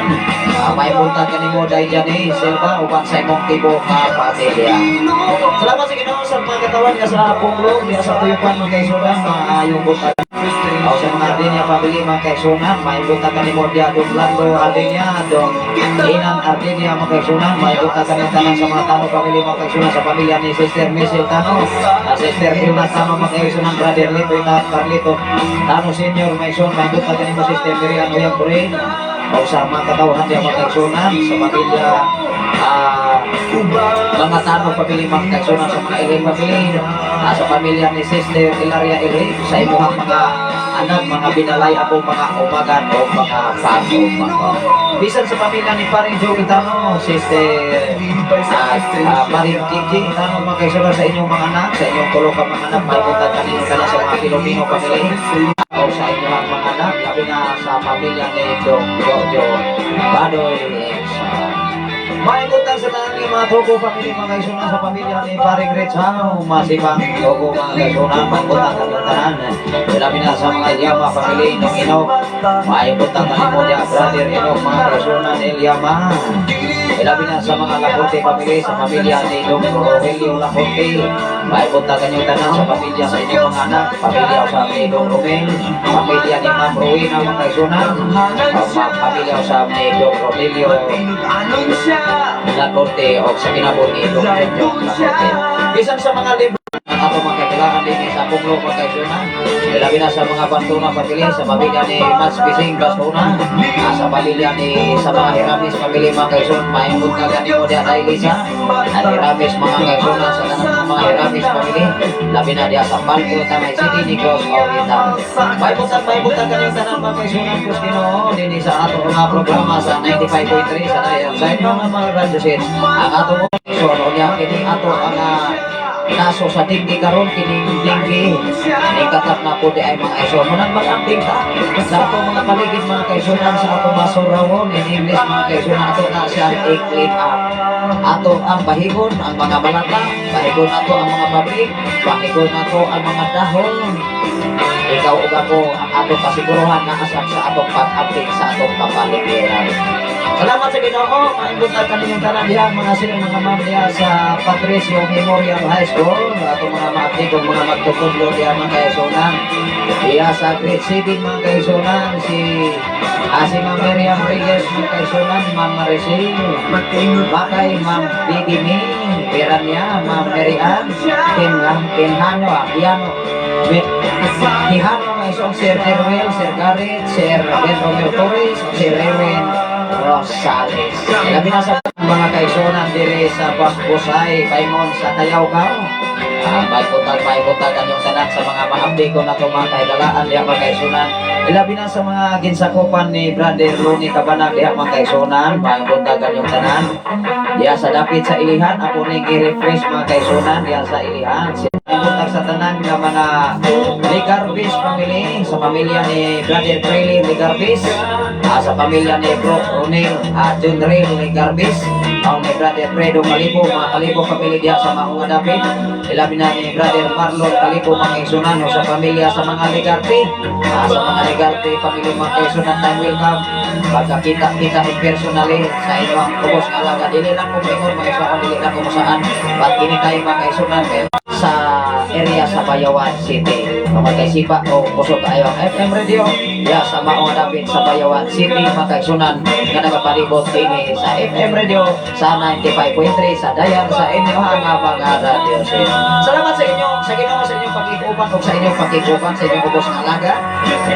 May buntag kanimo Day Jani Silva uban sa imong tibuok nga pamilya. Salamat sa Ginoo sa mga katawan nga sa Puglog, diya sa Tuyupan, mga kaigsuonan, maayong buntag. O sa mga Ardenia family, mga kaigsuonan, may buntag kanimo diya, Dong Lando Ardenia, Dong Inan Ardenia, mga kaigsuonan, may buntag kanimo tanan sa mga Tano family, mga kaigsuonan, sa pamilya ni Sister Michelle Tano, Sister Hilda Tano, mga kaigsuonan, Brother Lito Ita Carlito Tano Senior, mga kaigsuonan, may buntag kanimo Sister Miriam Uyang Burin. O sa mga katawhan diya, mga kaigsuonan, sa pamilya mga Tano family, mga kaigsuonan, sa mga Ilay family, sa pamilya ni Sister Hilaria Ilay, sa imuhang mga anak, mga binalay ako, mga umagan o mga pag-umaga. Bisan sa pamilya ni Paring Joey Tano, Sister at Paring Gigi Tano, mga kaisunan, sa inyong mga anak, sa inyong tulo ka mga anak, may buntag kanino ka na sa mga Filipino family o sa inyong mga anak, labi na sa pamilya ni Dong Giorgio Badoy. May buntag sa tanan ng mga Togo family, mga kaisunan, sa pamilya ni Paring Rich Hao, Masipang Togo, mga kaisunan, may buntag kanino tanan. Labi na sa mga Yama family, Nong Inok, may buntag kanino niya, Brother Inok, mga kaisunan, El Yama. Labi na sa mga Laporte family, sa pamilya ni Dong Rogelio Laporte. May buntag kanyang tanan sa pamilya sa inyong mga anak, pamilya sa ni Dong Romel, pamilya ni Ma'am Rowena, mga kaisunan, pamilya sa ni Dong Rogelio Laporte o sa kinabot ni Dong Jojo Laporte. Bisan sa mga libro ang ato mga kailangan din sa Punglo, mga kaisunan. Labi na sa mga Bastona family, sa pamilya ni Mats Bising Bastona, sa pamilya ni sa mga Hiramis family, mga kaisunan, maayong buntag mo diya kay Lisa. At Hiramis, mga kaisunan, sa tanan mga Hiramis family, labi na diya sa Palco, Tanay City, Negros Oriental. May buntag kanyang tanan, mga kaisunan, kus Ginoo dinhi sa ato mga programa sa 95.3 sa Dayan sa inyong mga radyo sets. Ang ato so niya kini ato ang kaso sa dengue karon, kining dengue ningkatap na po di ay mga ison munang mag-amping ta sa atong mga paligid, mga kaisunan, sa atong basurawon, in English, mga kaisunan, ato na siyang i-clean up. Ato ang bahigon ang mga balata, bahigon ato ang mga pabrik, bahigon ato ang mga dahon. Ikaw ug ako ang atong kasiguruhan na asap sa atong pag-amping sa atong kapaligiran. Salamat sa Ginoo. Maayong buntag kaninyong tanan diha, mga sir, mga ma'am diha sa Patricio Memorial High School. Atong mga maaplikong mga magtutudlo diha, mga kaisunan. Diha sa Grade 7, mga kaisunan, si Ma'am Miriam Reyes, mga kaisunan, Ma'am Maricel, Bakay, Ma'am Biggie May, Piranya, Ma'am Mary Ann, Kinhano, Piano, Quijano, mga isong Sir Erwin, Sir Garrett, Sir Ben Romeo Torres, Sir Erwin Rosales. Labi na sa mga kaisunan dire sa Basbusay, Paingon sa Tayawkaw. May buntag kanyong tanan sa mga maabdi ko na itong mga kahigalaan diha, mga kaisunan. Ilabi na sa mga ginsakupan ni Brother Ronnie Cabanag diha, mga kaisunan, may buntag kanyong tanan. Diha sa dapit sa Ilihan, ako ni gi-refresh, mga kaisunan, diha sa Ilihan. Buntag sa tanan nga mga Ligarbis family, sa pamilya ni Brother Freely Ligarbis, sa pamilya ni Bro Ronel John Ray Ligarbis, ang ni Brother Fredo Kalibo, mga Kalibo family diha sa maong dapit. Ilabi na ni Brother Marlon Kalibo, mga kaisunan, o sa pamilya sa mga Ligarte, sa mga Ligarte family, mga kaisunan, time will come. Pagkakita-kita in personally sa inyong kubos nga alaga, dili lang kung ingon, mga isunan, dili lang kung saan, but anytime, mga kaisunan, sa area sa Bayawan City. Mga kay sipa o kusog kaayo ang FM radio ya sa maong dapit sa Bayawan City, mga kaigsunan nga nagapalibot kini sa FM radio sa 95.3 sa Dayan sa inyo nga mga radio station. Salamat sa inyo, sa Ginoo sa inyong pag-iuban o sa inyong pag-iuban sa inyong ubos nga alaga.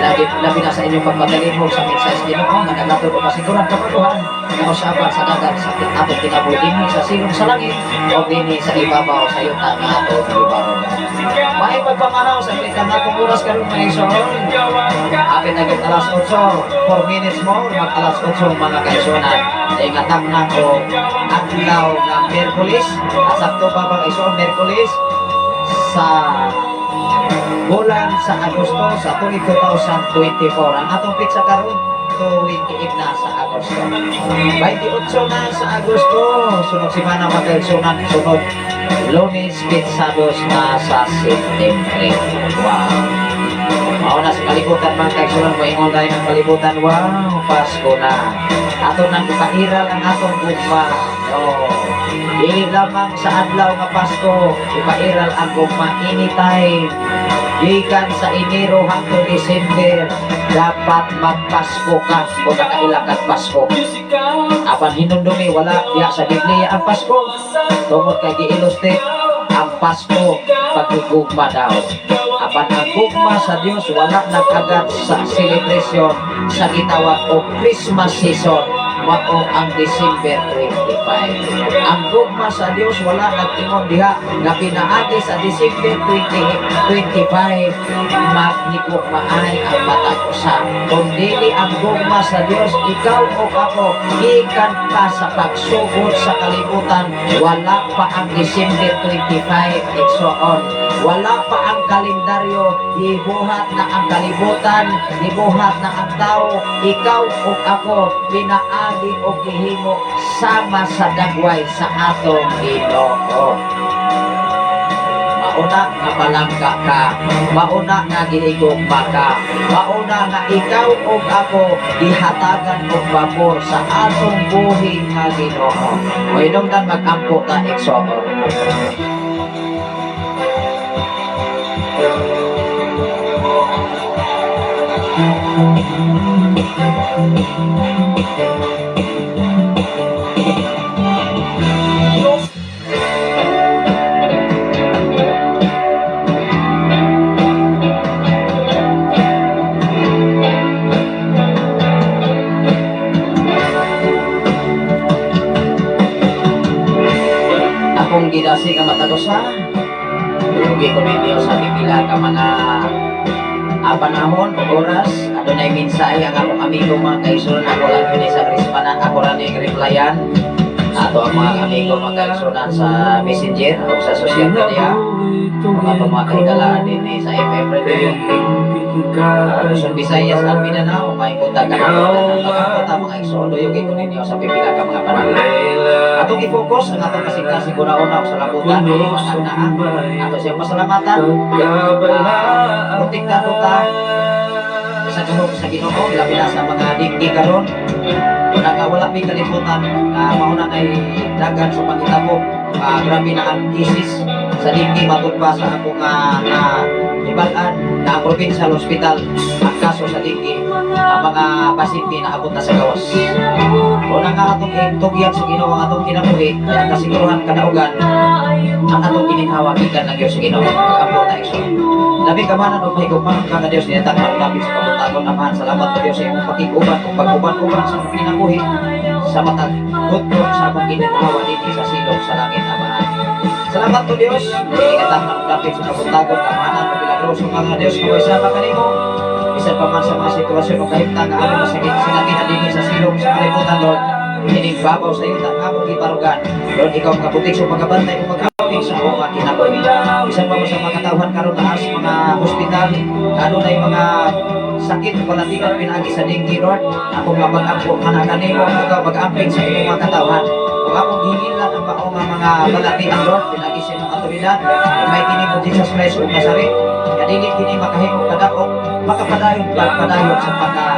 Labi, labi na sa inyong pagpatalihog sa mensahe sa Ginoo nga nagatod og kasiguran kapaguhan nga usapan sa dagat sa atong kinabuhi dinhi sa silong sa langit o dinhi sa ibabaw sa yuta nga atong gibarugan. May pagpamanaw sa kita nga akong oras karon, mga igsoon. Apit na gid alas 8, 4 minutes more mag alas 8, mga kaigsunan. Ingatang na ko adlaw nga Miyerkules, sakto pa bang igsoon, Miyerkules sa bulan sa Agosto sa tuig 2024. Ang atong petsa karon 28 na sa Agosto. 28 na sa Agosto. Sunod semana, mga kaigsunan, sunod Lunes, petsados na sa September. Wow. Mao na sa kalibutan, mga kaigsunan, moingon tayo ng kalibutan, wow, Pasko na. Ato nang ipairal ang atong gugma. No. Dili lamang sa adlaw nga Pasko, ipairal ang gugma anytime. Gikan sa Enero hangtod December, dapat magpasko ka kung nakaila kag Pasko. Apan hinumdumi, wala diya sa Biblia ang Pasko. Tungod kay gi-illustrate ang Pasko pagigugma daw. Apan ang gugma sa Dios wala nagkagat sa celebration sa gitawag og Christmas season. mao ang December 25. Ang gugma sa Dios wala nag-ingon diha nga pinaagi sa December 20, 25 maghigugmaay ang matag usa. Kung dili ang gugma sa Dios, ikaw o ako, gikan pa sa pagsugod sa kalibutan, wala pa ang December 25, igsoon. Wala pa ang kalendaryo, gibuhat na ang kalibutan, gibuhat na ang tao, ikaw o ako, pinaagi o gihimo sama sa dagway sa atong Ginoo. Mauna nga palangga ka, mauna nga gihigugma ka, mauna nga ikaw ug ako gihatagan og pabor sa atong buhi nga Ginoo. Mohinungdan mag-ampo ta, igsoon. Akong gidasi nga matag usa. Duyugi ko ninyo sa pipila ka mga panahon o oras. Adunay mensahe ang akong amigo, mga kaigsuonan. Ako lang yun sa Krispanan. Ako lang yung replyan. Ato ang mga amigo, mga kaigsuonan, sa Messenger o sa social media. Mga atong mga kahigalaan din sa FM Radio. Luzon, Visayas at Mindanao, may buntag ka na mga mga igsoon. Duyugi ko ninyo sa pipila ka mga panahon. Atong i-focus ang atong kasing-kasing una-una sa labutan, ang naa. Ato siyang pasalamatan. Protektado ta sa gahom sa Ginoo, labi na sa mga digdi karon. Wala nga wala may kalibutan na mauna nay dagan sa pangitabo. Grabe na ang cases sa digdi matud pa sa ako nga na ibal-an na ang provincial hospital, ang kaso sa digdi, ang mga pasyente na abot na sa gawas. Una nga atong itugyan sa Ginoo ang atong kinabuhi, kaya kasiguruhan kadaugan ang atong gininhawa gikan ng Diyos sa Ginoo. Mag-ampo ta, igsoon. Labi ka man og mahigugmaon ka nga Dios, dinatagman lapit sa kabuntagon, Amahan. Salamat po, Dios, sa imong pakig-uban ug pag-uban-uban sa among kinabuhi sa matag hutdo sa among gininhawa dinhi sa silong sa langit, Amahan. Salamat po, Dios, ingatan ang lapit sa kabuntagon, Amahan, milagroso ka nga Dios, kung sama kanimo bisan pa man sa mga sitwasyon o kahimtang nga among masakit sinagihan dinhi sa silong sa kalibutan, Lord. Ining babaw sa yuta nga among gibarugan, Lord, ikaw ang kabutik sa pagkabantay ug pag-amping sa among mga kinabuhi. Bisan pa man sa mga katawhan karon taas mga hospital, adunay mga sakit o balatian pinaagi sa dengue, Lord. Ako nga pag-ampo kana kanimo, ikaw mag-amping sa imong mga katawhan. Ug akong gihingilan ang mao nga mga balatian, Lord, pinaagi sa imong awtoridad, may kini mo Jesus Christ ug Nazaret. Kadili kini makahimo kadako, makapadayon padayon sa pagka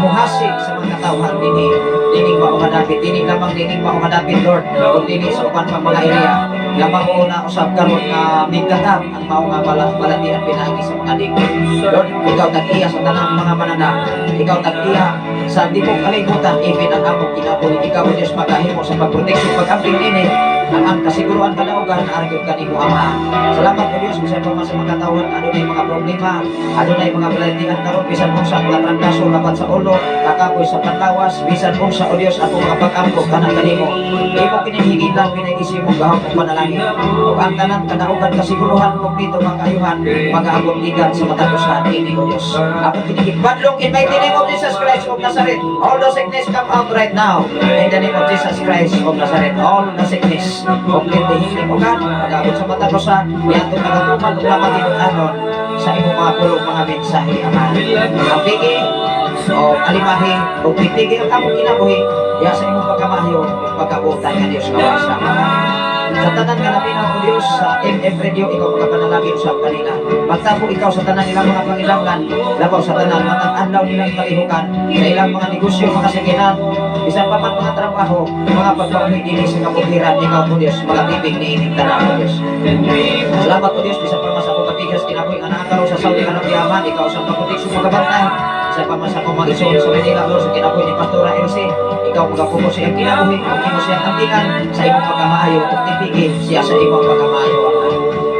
muhasi sa mga katawhan dinhi dining mao nga dapit, dini lamang dining mao nga dapit, Lord, kun dili sa uban pang mga area nga mao na usab karon nga migtatap ang mao nga balatian pinaagi sa mga dengue. Lord, ikaw tag-iya sa tanang mga manana, ikaw tag-iya sa tibok kalibutan, even ang among kinabuhi, ikaw, O Dios, makahimo sa pagproteksyon, pag-amping dinhi ang kasiguruhan kadaugan ara gyud kanimo, Ama. Salamat po, Dios, bisan pa man sa mga katawhan adunay mga problema, adunay mga balatian karon, bisan unsa mga trangkaso labat sa ulo, kakapoy sa panlawas, bisan unsa, O Dios, atong mga pag-ampo kana kanimo. Imo kining hingilan pinaagi sa imong gahom ug panalangin. Ug ang tanan kadaugan kasiguruhan kompleto mga kaayuhan magaabot gikan sa matag usa ini, O Dios. Ako kinigibadlong in mighty name of Jesus Christ of Nazareth. All the sickness come out right now. In the name of Jesus Christ of Nazareth. All the sickness complete the healing o God. Magaabot sa matag usa niadto nagatuman ug lamatinud-anon sa imong mga pulong, mga mensahe, Ama. Ampingi o alimahi o pitigi ang among kinabuhi diya sa imong pagkamaayo ug pagkabuotan nga Dios nga sa sa tanan nga naminaw o Dios sa MM Radio, ikaw makapanalangin usab kanila. Magtapo ikaw sa tanan nilang mga panginahanglan, labaw sa tanan matag adlaw nilang kalihukan sa ilang mga negosyo, mga sakinan, bisan pa man mga trabaho, mga pagpamuhi dinhi sa kabukiran, ikaw o Dios magatibig niining tanan, O Dios. Salamat o Dios, bisan pa man sa akong kapigas kinabuhi nga naa karon sa Saudi Arabia man, ikaw sa pagputik sa pagkabantay. Bisan pa man sa akong mga igsoon sa Manila, Lord, sa kinabuhi ni Pastora Elsie, ikaw magapuno sa iyang kinabuhi, ug imo siyang ampingan sa imong pagkamaayo ug tipigi siya sa imong pagkamaayo, Ama.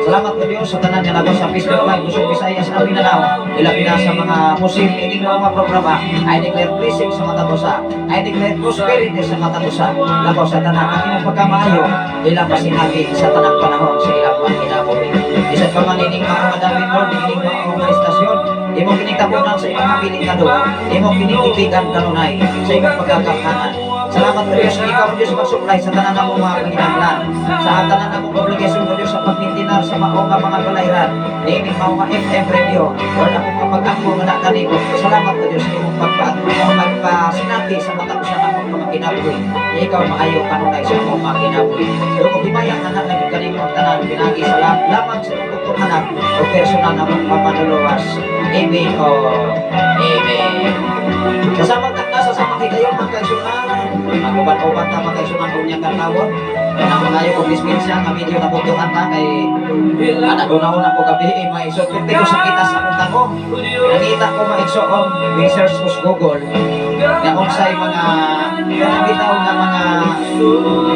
Salamat o Dios sa tanan nga nagawa sa Facebook Live Luzon, Visayas ug Mindanao. Ilabi na sa mga musim ining mga programa. I declare blessing sa matag usa. I declare prosperity sa matag usa. Labaw sa tanan ang imong pagkamaayo ilang pasinati sa tanang panahon sa ilang mga kinabuhi. Bisan pa man ining mga madamit, Lord, ining mga istasyon, imong kining tabunan sa imong mapili nga duwa, imong kining titigan kanunay sa imong pagkagamhanan. Salamat o Diyos, ikaw o Diyos mag-supply sa tanan namong mga panginahanglan. Sa tanan namong obligasyon o Diyos sa pagmintinar sa mao nga mga balayran. Niining mao nga FM radio, wala akong mga pag-angko nga na kanimo. Salamat o Diyos imong pagpasinati sa matag usa namong mga kinabuhi. Ikaw maayo kanunay sa among mga kinabuhi. Pero kung himaya nga na lang kanimo ang tanan pinagi sa lamang sa imong bugtong anak o personal namong pamanluluwas. Amen o Amen. Sa samang nasa samang higayon, mga kaigsuonan, mag-uban-uban ta, mga kaigsuonan, unyang kadlawon. Kanang mga kong dispensa nga medyo nabugtungan ta kay anak ko na ko gabi eh, may so ko sa kita sa akong tangong. Nakita ko, mga igsoon, research ko sa Google nga unsay mga kanang bitaw nga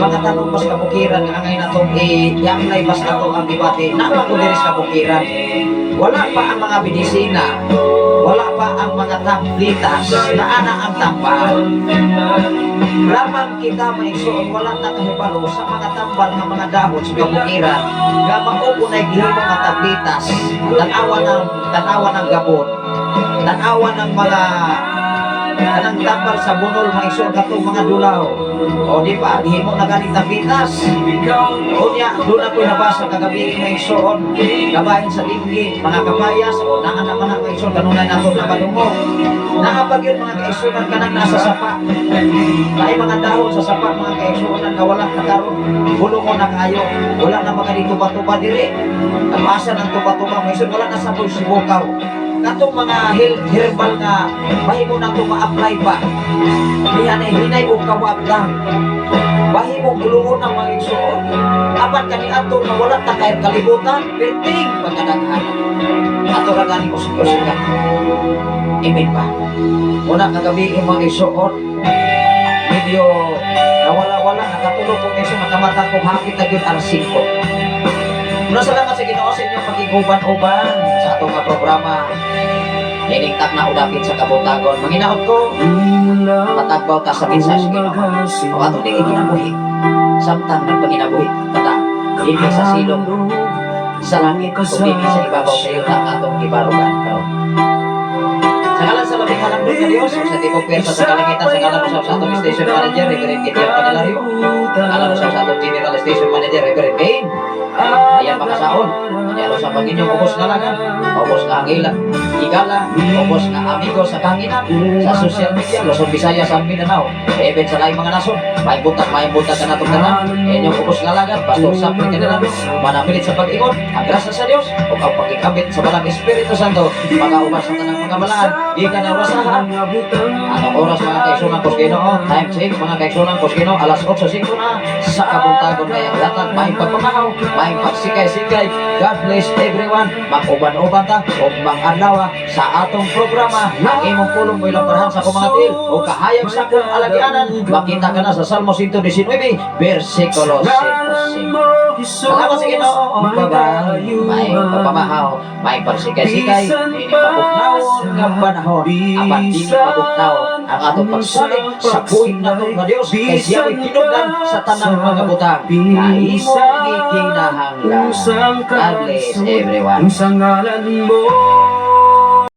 mga tanong pas kabukiran nga angay natong i-apply pas ato ang debate na ko diri sa kabukiran. Wala pa ang mga medisina, wala pa ang mga tablitas, naana ang tambal. Lamang kita, mga igsoon, wala nakahibalo sa mga tambal nga mga dahon sa kabukiran nga mao kunay gihimo nga tablitas. Tan-awa ng gabon, tan-awa ng mga kanang tambal sa bunol, mga igsoon, katong mga dulaw. O di ba, gihimo na ganing tablitas. Unya, doon ako nabasa kagabi, mga igsoon, gabahin sa dengue, mga kapayas, o naa naman ang mga igsoon, kanunay nato napadungog. Naa pa gyud, mga kaigsuonan, kanang nasa sapa. Naay mga dahon sa sapa, mga kaigsuonan, nga wala na karon. Bulo ko na kaayo, wala na mga dito tuba-tuba diri. Nabasa ng tuba-tuba, mga igsoon, wala na sa sibukaw. Katong mga herbal nga mahimo na ito ma-apply pa. Hinay hinay og kawat lang. Mahimo guluon ng mga igsoon. Apan kani ato nga wala ta kay kalibutan, perting pagkadaghanan. Ato ra gani usik-usika. Amen ba? Una kagabi yung mga igsoon, medyo nawala-wala, nakatulog ko ngayon, nakamata ko, hapit na yun alas 5. Una, salamat sa Ginoo sa inyong pagkiguban-uban sa atong nga programa. Ining takna udapit sa kabuntagon. Manginaot ko, matagbaw ta sa mensahe sa Ginoo. O ato ning ikinabuhi. Samtang nagpanginabuhi kata, dinhi sa silong sa langit o dinhi sa ibabaw sa yuta ang atong gibarugan karon. Sa ngalan sa labing halangdon nga Dios, sa tibok pwersa sa kalangitan, sa ngalan usab sa atong station manager, Reverend Gideon Candelario, sa ngalan usab sa atong general station manager, Reverend Kane, ayan makasaon, ayan sa Panginoon ubos nga lagan, ubos nga angila, higala, ubos nga amigo sa kahanginan, sa social media, Luzon, Visayas, ug Mindanao, even sa laing mga nasod, may buntag ka natong tanan, inyong ubos nga lagan, Pastor Sapri Candelario, manamilit sa pag-ingon, ang grasya sa Dios, ug ang pagkikabit sa Balang Espiritu Santo, makauban sa tanang mga balaan, gikan na wasahan. Anong oras, mga kaigsuonan kos Ginoo? Time check, mga kaigsuonan kos Ginoo, alas 8:05 na sa kabuntagon kay ang latag maayong pagpamahaw, maayong pagsikay-sikay. God bless everyone. Mag-uban-uban ta ug mang-adlaw sa atong programa. Ang imong pulong mo'y lamparahan sa akong mga tiil o kahayag sa akong alagianan. Makita ka na sa Salmo 119, versikulo 105. Salamat sa Ginoo. Bye-bye. Maayong pagpamahaw, maayong pagsikay-sikay, ini pabugnaw nga panahon, apan dili pabugnaw ang atong pagsalig sa buhi nato nga Dios kay siya mo'y tinubdan sa tanang mga butang nga imong gikinahanglan. God bless everyone. Sa ngalan mo.